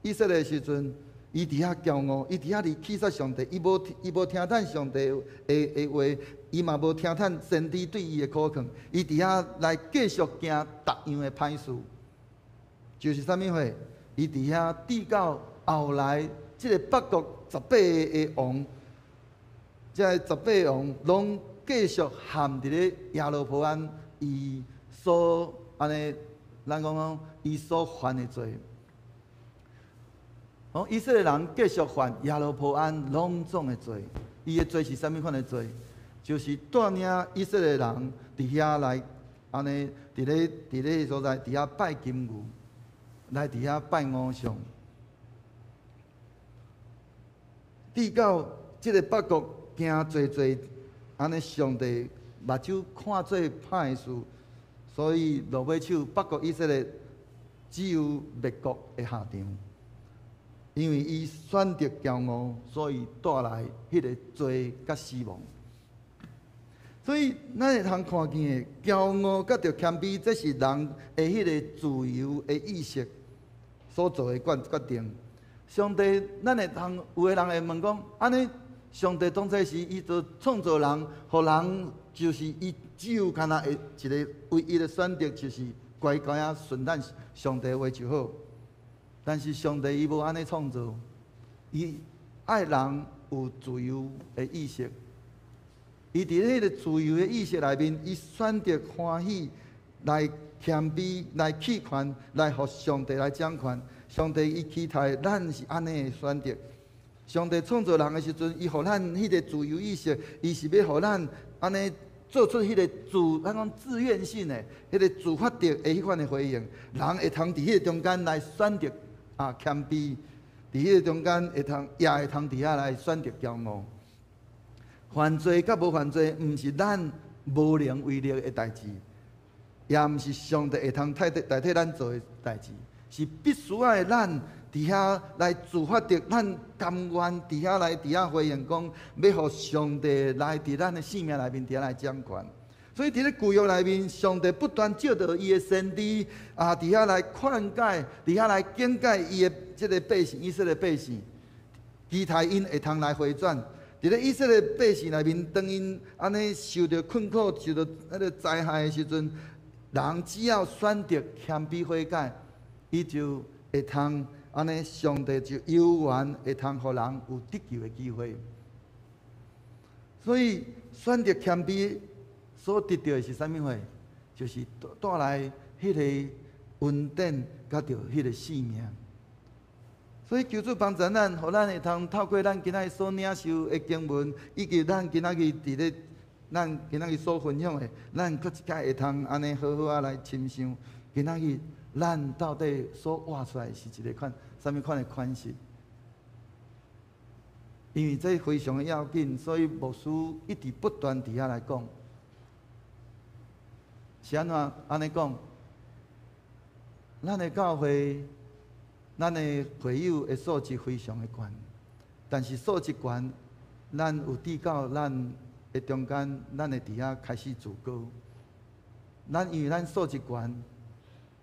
S2: 以色列的時陣，伊佇遐驕傲，伊佇遐哩棄殺上帝，伊無聽趁上帝的的話，伊嘛無聽趁先知對伊的苦勸，伊佇遐來繼續行逐樣的歹事，就是啥物貨？伊佇遐直到後來，這个北國十八個的王，這个十八个王攏繼續陷佇咧耶羅波安伊所按呢，咱講講伊所犯的罪。哦，以色列人繼續犯耶羅波安攏總的罪，伊的罪是啥物款的罪？就是帶領以色列人佇遐來按呢，佇咧所在佇遐拜金牛，來佇遐拜偶像。直到這个北國行濟濟，按呢上帝目睭看做歹事，所以落尾手北國以色列只有滅國的下場。因為伊選擇驕傲，所以帶來彼个罪佮死亡。所以咱會通看見的驕傲佮著謙卑，這是人的彼个自由的意識所做的決決定。上帝，咱會通有的人會問講：按呢，上帝當初時伊就創造人，予人就是伊只有干焦會一个唯一的選擇，就是乖乖仔順咱上帝話就好。但是上帝伊無按呢創造，伊愛人有自由的意識。伊佇彼个自由的意識內面，伊選擇歡喜來謙卑，來棄權，來予上帝來掌權。上帝伊期待咱是按呢的選擇。上帝創造人的時陣，伊予咱彼个自由意識，伊是欲予咱按呢做出彼个自，咱講自願性的、彼个自發的彼款的回應。人會通佇彼个中間來選擇啊謙卑，佇彼个中間會通也會通佇遐來選擇驕傲。犯罪佮無犯罪，毋是咱無能為力的代誌，也毋是上帝會通代替代替咱做的代誌，是必須愛咱佇遐來自發的，咱甘願佇遐來佇遐回應講，欲予上帝來佇咱的生命內面佇遐來掌權。所以佇咧舊約內面，上帝不斷藉著伊的先知啊，佇遐來勸誡，佇遐來警戒伊的這个百姓，以色列百姓，期待𪜶會通來回轉。佇咧以色列百姓內面，當𪜶按呢受著困苦、受著彼个災害的時陣，人只要選擇謙卑悔改，伊就會通按呢，上帝就猶原會通予人有得救的機會。所以選擇謙卑所得著的是啥物貨？就是帶來彼个恩典，佮著彼个性命。所以求主幫助咱，予咱會通透過咱今仔日所領受的經文，以及咱今仔日佇咧咱今仔日所分享的，咱閣一擺會通按呢好好仔來深想，今仔日咱到底所活出來是一个款啥物款的款式？因為這非常的要緊，所以牧師一直不斷佇遐來講。是按怎按呢講？咱的教會，咱的會友的素質非常的懸，但是素質懸，咱有至到咱的中間，咱會佇遐開始自高。咱因為咱素質懸，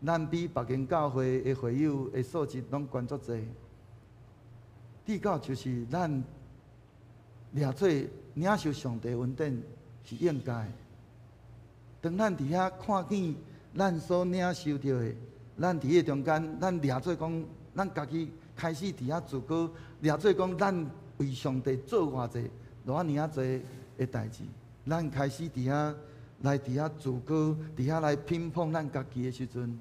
S2: 咱比別間教會的會友的素質攏懸足濟。至到就是咱掠做領受上帝恩典是應該。當咱佇遐看見咱所領受著的，咱佇彼個中間，咱掠做講，咱家己開始佇遐自高，掠做講咱為上帝做偌濟，偌爾仔濟的代誌。咱開始佇遐來佇遐自高，佇遐來評判咱家己的時陣，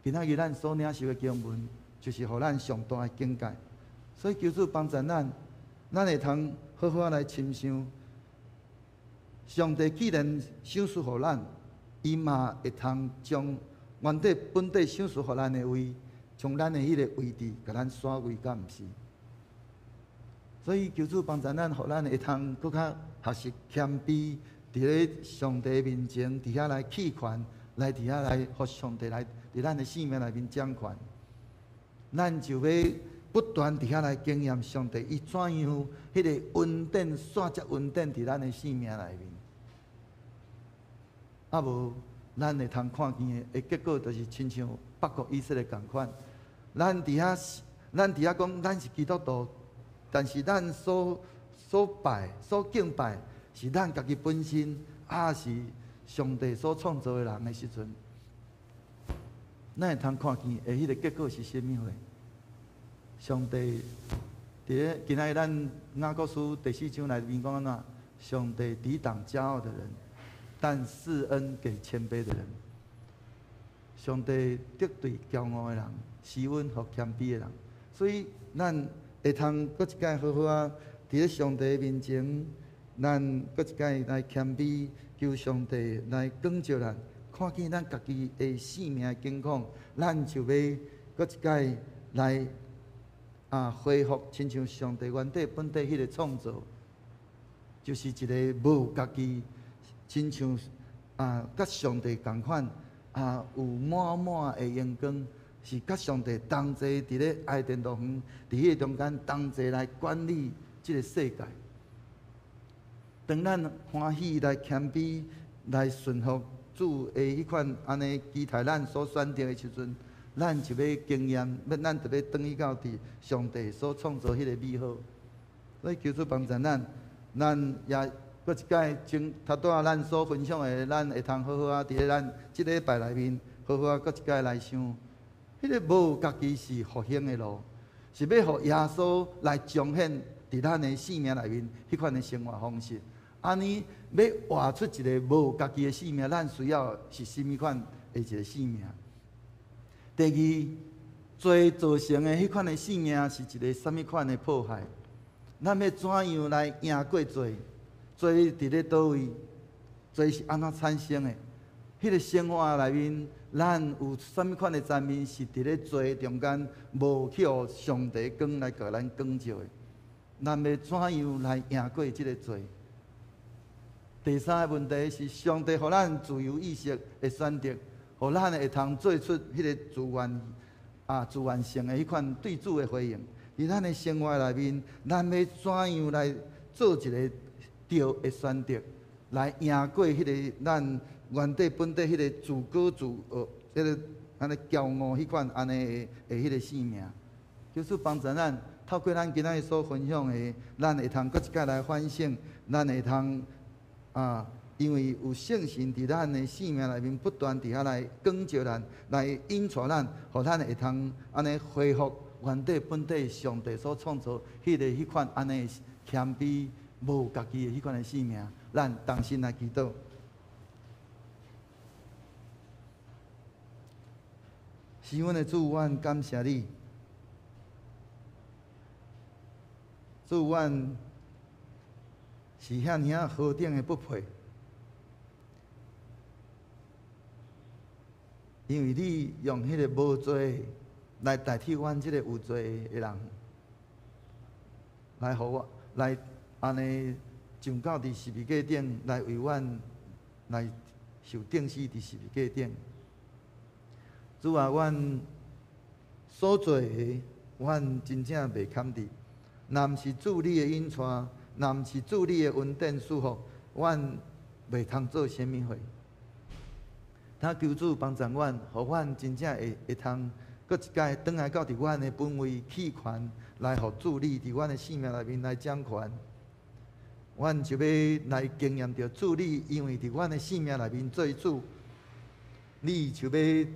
S2: 今仔日咱所領受的經文，就是予咱上大的警戒。所以求主幫助咱，咱會通好好來深想，上帝既然賞賜予咱，伊嘛會通將原底本底賞賜予咱的位，將咱的彼个位置，共咱徙位，敢毋是？所以求主幫助咱，予咱會通閣較學習謙卑，佇咧上帝面前，佇遐來棄權，來佇遐來予上帝來佇咱的生命內面掌權。咱就欲不斷佇遐來經驗上帝，伊怎樣彼个恩典煞接恩典佇咱的生命內面。啊無，咱會通看見的結果，就是親像北國以色列仝款。咱佇遐講，咱是基督徒，但是咱所拜、所敬拜是咱家己本身，抑是上帝所創造的人的時陣，咱會通看見的彼个結果是啥物貨？上帝佇咧今仔日咱雅各書第四章內面講按怎？上帝抵擋驕傲的人，但賜恩給謙卑的人。上帝敵對驕傲的人，施恩予謙卑的人。所以咱會通閣一擺好好仔，佇咧上帝面前，咱閣一擺來謙卑，求上帝來光照咱，看見咱家己的生命的境況，咱就欲閣一擺來恢復，親像上帝原底本底彼个創造，就是一个無家己，親像佮上帝仝款有滿滿的榮光，是佮上帝同齊佇咧伊甸樂園，佇彼個中間同齊來管理這个世界。當咱歡喜來謙卑來順服主的彼款按呢期待咱所選擇的時陣，咱就欲經驗，欲咱就欲轉去到佇上帝所創造彼个美好。所以求主幫助咱，咱也閣一擺前頭拄仔咱所分享的，咱會通好好仔佇咧咱這禮拜內面好好仔閣一擺來想，彼个無家己是復興的路，是欲予耶穌來彰顯佇咱的生命內面彼款的生活方式。按呢，欲活出一个無家己的生命，咱需要是啥物款的一个生命？第二，罪造成的彼款的生命是一个啥物款的迫害？咱欲怎樣來贏過罪？罪佇咧佗位？罪是按怎產生的？彼个生活內面，咱有啥物款的層面是佇咧罪中間無去予上帝光來共咱光照的？咱欲怎樣來贏過這个罪？第三个問題是，上帝予咱自由意識的選擇，予咱會通做出彼个自願性的彼款對主的回應。佇咱的生活內面，咱欲怎樣來做一个對的選擇，來贏過彼个咱原底本底彼个自高自傲、彼个按呢驕傲彼款按呢的彼个生命。就是幫助咱透過咱今仔日所分享的，咱會通閣一擺來反省，咱會通因為有聖神佇咱的生命內面不斷佇遐來光照咱，來引帶咱，予咱會通按呢恢復原底本底上帝所創造彼个彼款按呢謙卑無家己的彼款的生命。咱同心來祈禱。是阮的主，阮感謝你。主，阮是遐爾仔何等的不配，因為你用彼个無罪來代替阮這个有罪的人，來予我來按呢上到佇十字架頂來為阮來受釘死佇十字架頂。主啊，阮所做的，阮真正袂堪得。若毋是主你的引帶，若毋是主你的恩典賜福，阮袂通做啥物貨。他求主幫助阮，予阮真正會通閣一擺轉來到佇阮的本位棄權，來予主你佇阮的生命內面來掌權。阮就欲來經驗著主你，因為佇阮的生命內面做主，你就欲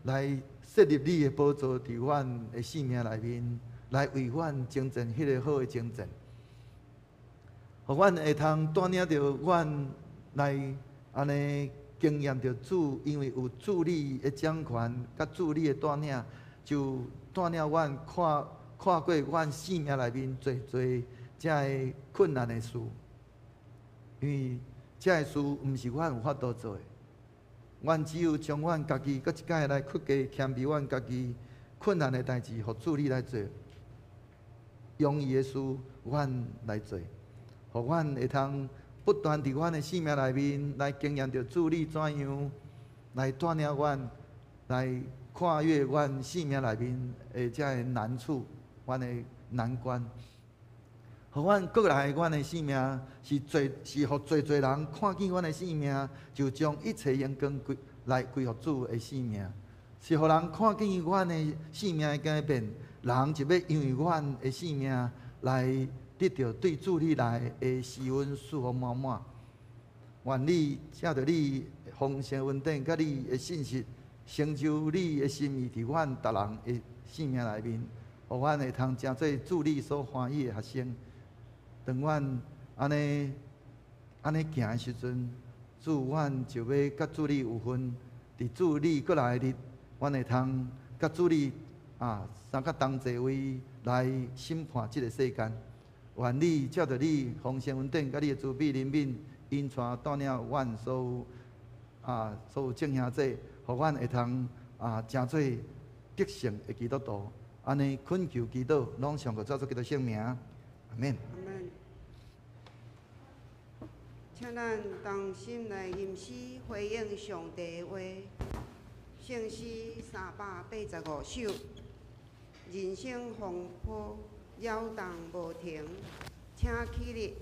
S2: 來設立你的寶座佇阮的生命內面，来为阮征战彼个好的征战，予阮会通带领著阮来按呢经验著主，因为有主你的掌权，佮主你的带领，就带领阮跨跨过阮生命内面济济遮个困难的事，因为遮个事毋是阮有法度做的，阮只有将阮家己阁一摆来屈低谦卑，阮家己困难的代志，予主你来做；容易的事，阮来做，予阮会通不断伫阮的生命内面来经验著主你怎样来带领阮，来跨越阮生命内面的遮个难处，阮的难关。予阮阁来，阮的生命是济，是予济济人看见阮的生命，就将一切荣光归来归予主的生命。是予人看见阮的生命的改变，人就欲因为阮的生命来得著对主你来的施恩赐福满满。愿你藉著你丰盛恩典，佮你的信实，成就你的心意，伫阮逐人的生命内面，予阮会通成做主你所欢喜的学生。当阮按呢按呢行的时阵，主，阮就欲佮主你有份，伫主你阁来的日，阮会通佮主你啊三角同坐位来审判这个世间。愿你藉著你丰盛恩典，佮你的慈悲怜悯，引带带领阮所有啊所有众兄弟，予阮会通啊成做得胜的基督徒。按呢恳求祈祷，拢上过主耶稣基督圣名，阿们。
S3: 请咱同心来吟诗回应上帝的话，圣诗385首。人生风波扰动无停，请起立。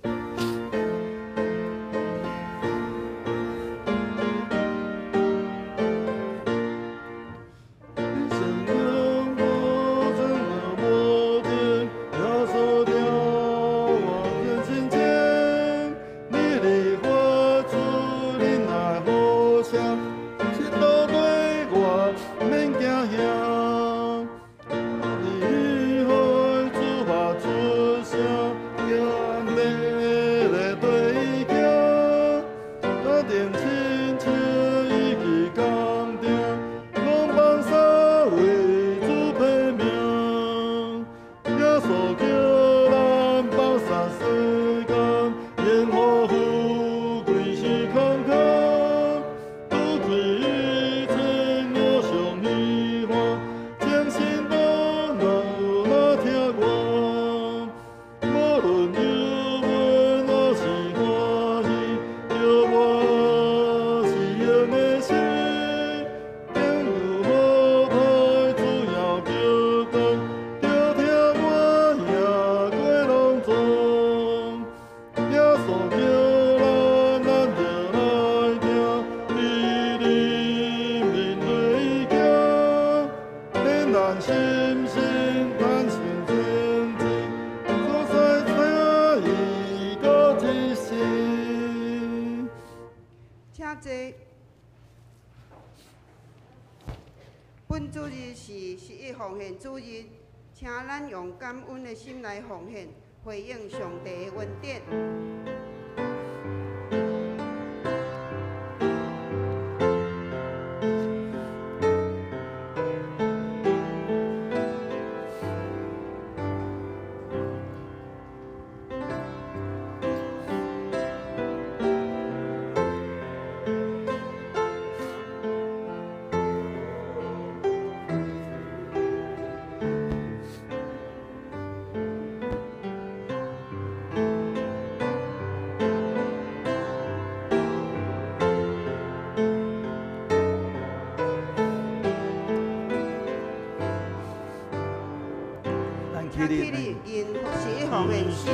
S3: 本主日是十一奉献主日，请咱用感恩的心来奉献，回应上帝的恩典。请起立，吟十一奉献诗。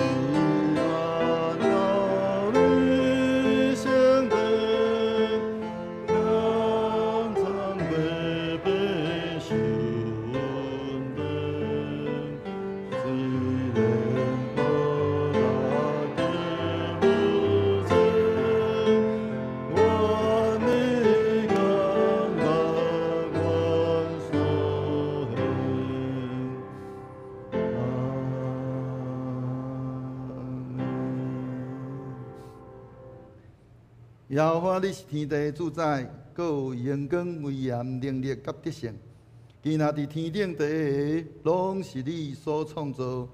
S2: 耶和華，你是天地的主宰，閣有榮光、威嚴、能力佮得勝。堅若佇天頂地下，攏是你所創造。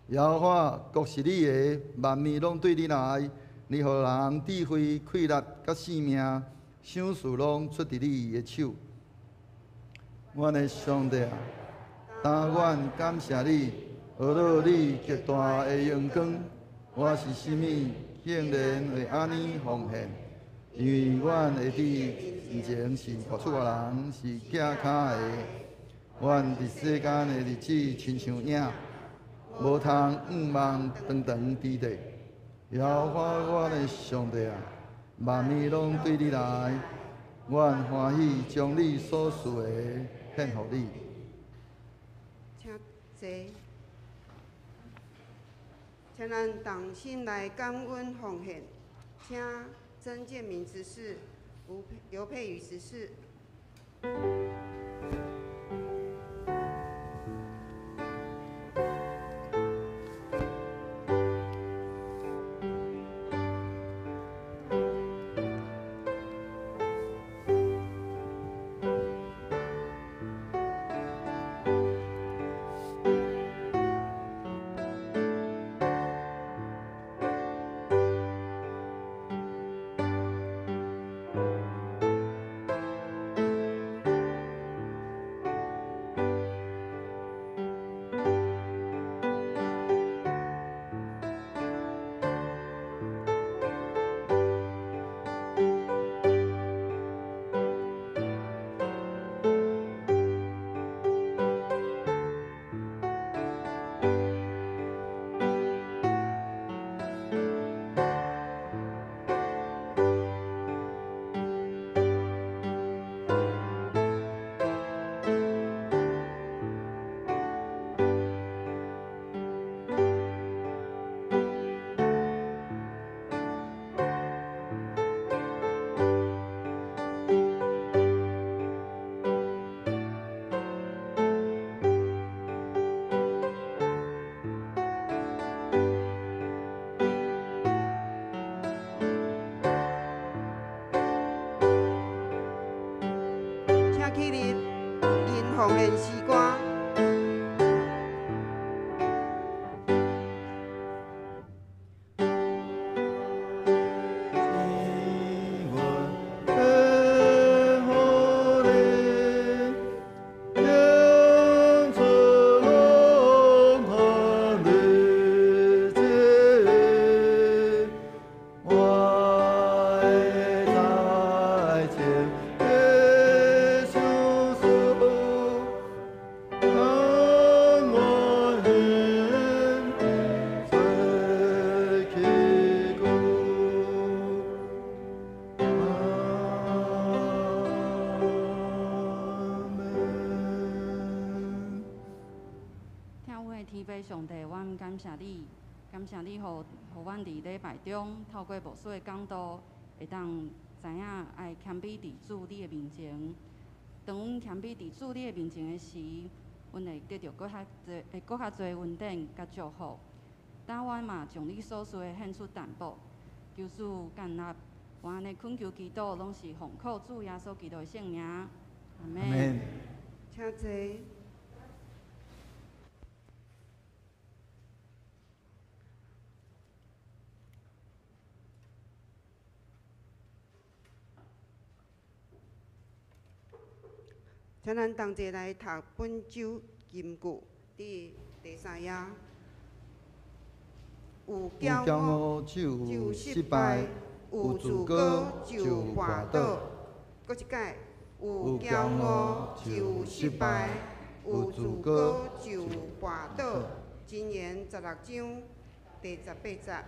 S2: 耶和華，國是你的，萬物攏對你來。你予人智慧、氣力佮性命，賞賜攏出佇你的手。阮的上帝啊，但阮感謝你，呵咾你極大的榮光。我是啥物，竟然會按呢奉獻？因為阮會佇面前是外厝人，是寄跤的。阮佇世間的日子親像影，無通向望長長之地。耶和華阮的上帝啊，萬物攏對你來，阮歡喜將你所賜的獻予你。
S3: 請坐，請咱同心來感恩奉獻，請曾建明執事、劉佩瑜執事。起立，吟奉献诗歌。
S4: 上帝，阮感謝你，感謝你，予阮佇禮拜中透過牧師的講道，會當知影愛謙卑佇主你的面前。當阮謙卑佇主你的面前的時，阮會得著閣較濟，會閣較濟恩典佮祝福。當阮嘛將你所賜的獻出淡薄，求主感納。我按呢懇求祈禱，攏是奉靠主耶穌基督的聖名。阿們。
S3: 請坐。請咱同齊來讀本周金句，佇第三頁。有驕
S2: 傲就有失敗，有自高就跋倒。
S3: 閣一擺，有驕傲就有失敗，有自高就跋倒。箴言16章第18節。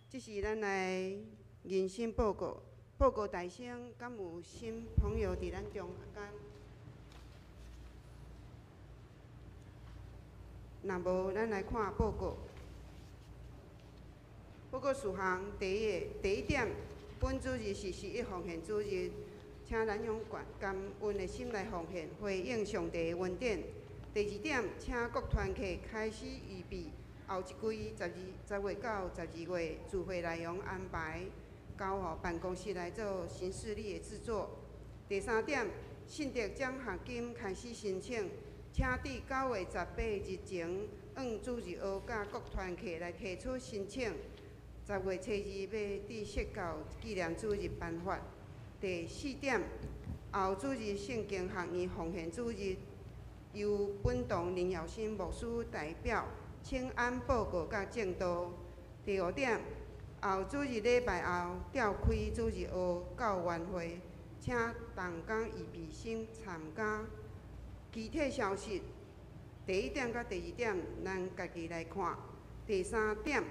S3: 這是咱來人生報告。報告大聲，敢有新朋友佇咱中間？若無，咱來看報告。報告事項第一點，本主日是十一奉獻主日，請咱用感恩的心來奉獻，回應上帝的恩典。第二點，請各團契開始預備後一季10月到12月聚會內容安排。交予办公室来做行事历的制作。第三点，信德奖学金开始申请，请伫9月18日前，向主日学佮各团契来提出申请。10月初二欲伫释教纪念主日颁发。第四点，后主日圣经学院奉献主日，由本堂林耀新牧师代表请安报告佮证道。第五点，后主日礼拜后召开主日学教员会，请同工预备生参加。具体消息，第一点佮第二点，咱家己来看。第三点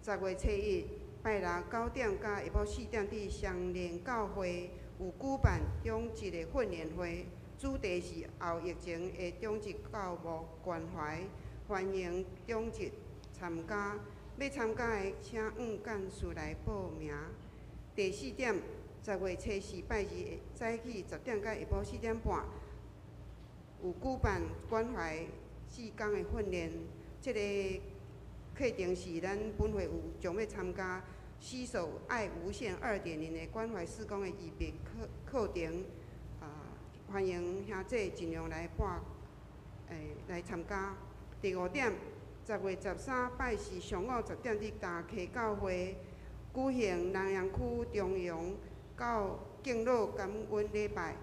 S3: ，10月初一拜六9点到下晡4点，伫双连教会有举办长执的训练会，主题是后疫情的长执教牧关怀，欢迎长执参加。欲参加的，请向干事来报名。第四点，10月初四拜二早起10点到下晡4点半，有举办关怀志工的训练。这个课程是咱本会有将欲参加“携手爱无限2.0”的关怀事工的预备课课程，啊，欢迎兄姊尽量来报，来参加。第五点，10月13拜四上午10点伫大溪教会举行南洋区中阳到敬老感恩礼拜，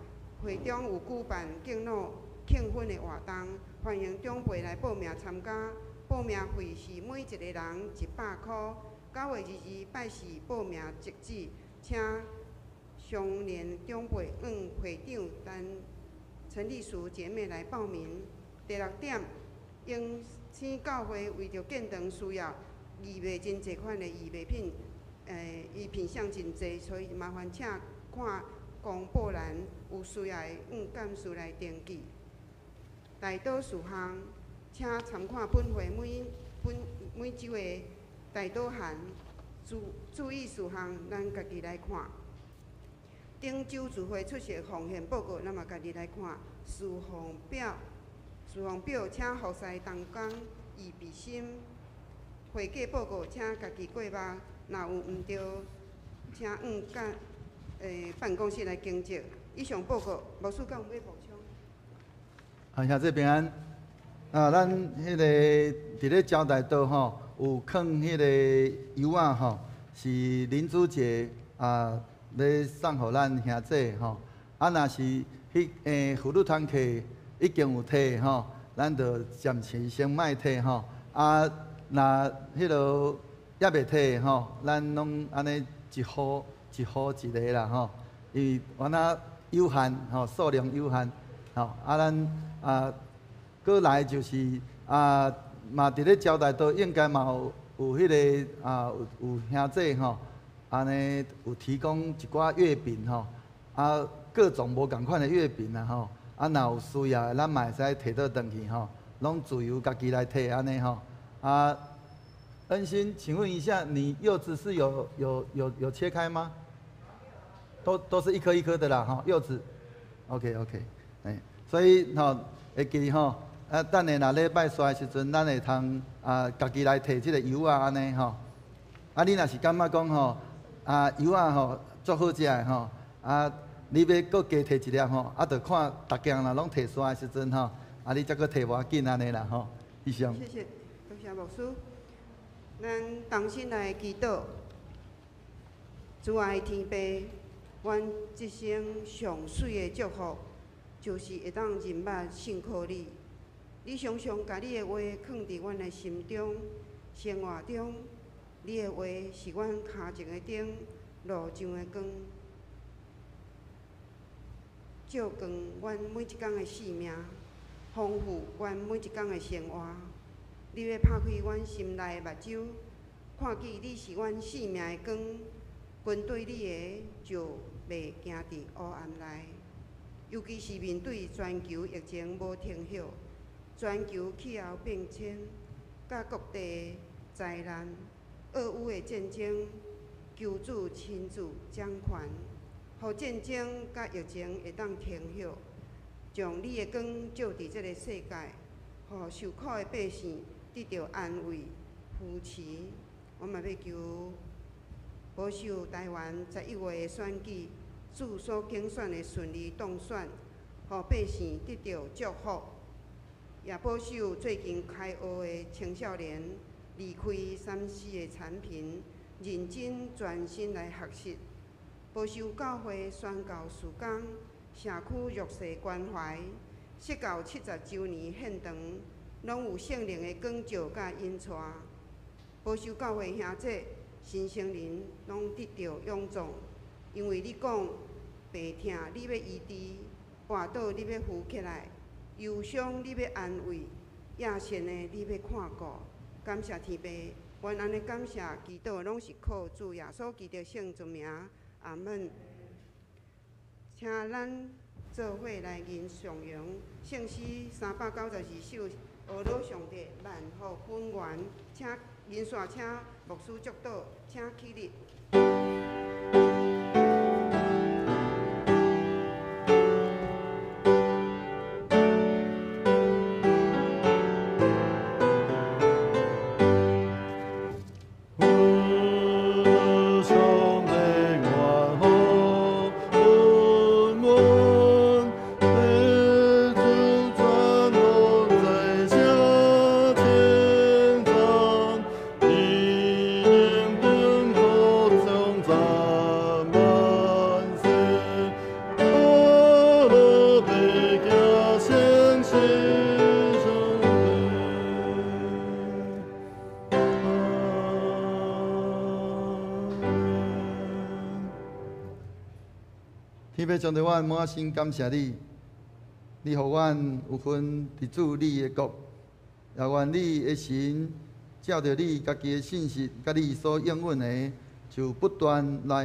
S3: 会中有举办敬老庆婚的活动，欢迎长辈来报名参加。报名费是每一个人100箍。9月22拜四报名截止，请相连长辈向会长陈陈丽淑姐妹来报名。第六点，荣星教会为著建堂需要义卖真济款的义卖品，伊品项真济，所以麻烦请看公布栏，有需要的向干事来登记。代祷事项，请参看本会每本每周的代祷函。注意事项，咱家己来看。顶周聚会出席奉献报告，咱嘛家己来看。事奉表，事奉表，请服侍同工预备心。会计报告，请家己过目，若有毋对，请向干办公室来更正。以上报告，牧师敢有欲补充？
S2: 啊，兄姊平安。啊，咱彼个伫咧招待桌吼，有囥彼个油仔吼，是林主姐啊咧送予咱兄姊吼。啊，若是彼妇女团契已经有提吼，咱就暂时先莫提吼。啊，若彼落犹未提吼，咱拢按呢一户一户一个啦吼，因为原来有限吼，数量有限吼。啊，咱啊。阁来就是啊，嘛伫咧招待桌应该嘛有有彼个啊，有有兄姊吼，按呢有提供一寡月饼吼，啊各种无仝款的月饼啦吼，啊若有需要的，咱嘛会使提倒转去吼，拢自由家己来提按呢吼。啊，恩心，请问一下，你柚子是有切开吗？都是一颗一颗的啦吼，柚子。OK OK，欸，所以吼会记吼。啊，等下若礼拜煞的时阵，咱会通啊，家己来提这个柚仔按呢吼。啊，你若是感觉讲吼，啊柚仔吼足好食的吼，啊，你欲阁加提一粒吼，啊，就看逐件若拢提煞的时阵吼，啊，你才阁提无要紧按呢啦吼。以上。
S3: 谢谢，多谢牧师。咱同心来祈祷，主爱天父，阮这生上媠的祝福，就是会当认捌信靠你。你常常共你的话囥伫阮的心中、生活中，你的话是阮跤前的灯，路上的光，照光阮每一工的生命，丰富阮每一工的生活。你欲拍开阮心内的目睭，看见你是阮生命的光，跟随你的就袂行伫黑暗内。尤其是面对全球疫情无停歇，全球气候变迁，佮各地灾难、俄乌的战争，求主亲自掌权，予战争佮疫情会当停歇，将你的光照伫这个世界，予受苦的百姓得著安慰、扶持。我嘛欲求保守台湾11月的选举，主所拣选的顺利当选，予百姓得著祝福。也保守最近开学的青少年离开3C的产品，认真专心来学习。保守教会宣教事工、社区弱势关怀，释教70周年现场，拢有圣灵的光照佮引带。保守教会兄弟新生灵拢得著勇壮，因为你讲病痛你欲医治，跋倒你欲扶起来，忧伤你欲安慰，野心的你欲看顾。感谢天父，阮按呢感谢祈祷，拢是靠主耶稣基督圣尊名，阿门。请咱做伙来吟颂扬圣诗392首，阿罗上帝万福本源，请银线，请牧师祝祷，请起立。
S2: 天父上帝，阮满心感谢你，你予阮有份伫主你的国，也愿你的神照著你家己的信实，佮你所应允的，就不断来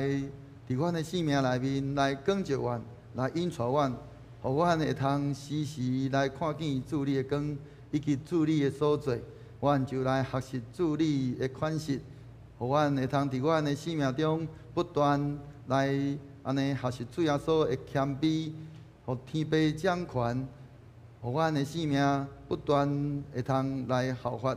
S2: 伫阮的生命内面来光照阮，来引带阮，予阮会通时时来看见主你的光，以及主你的所做，阮就来学习主你的款式，予阮会通伫阮的生命中不断来。按呢学习主耶稣的谦卑，予天父掌权，予阮的生命不断会通来效法，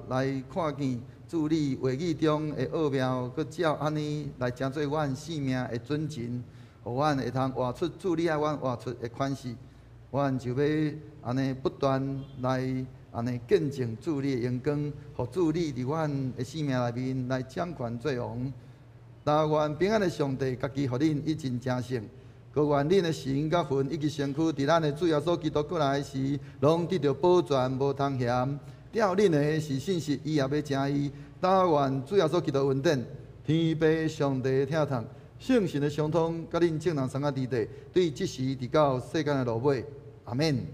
S2: 来看见主你话语中的奥妙，阁照按呢来成做阮生命的准绳，予阮会通活出主你爱阮活出的款式。阮就欲按呢不断来按呢见证主你的荣光，予主你伫阮的生命内面来掌权做王。但愿平安的上帝，家己予恁一尽成圣，阁愿恁的神佮魂以及身躯，伫咱的主耶稣基督过来时，拢得著保全，无通嫌。吊恁的是信实，伊也欲成伊。但愿主耶稣基督恩典，天父上帝的疼痛，圣神的相通，佮恁众人三个弟弟，对这时直到世间的落尾，阿们。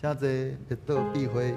S2: 请坐，列倒闭会。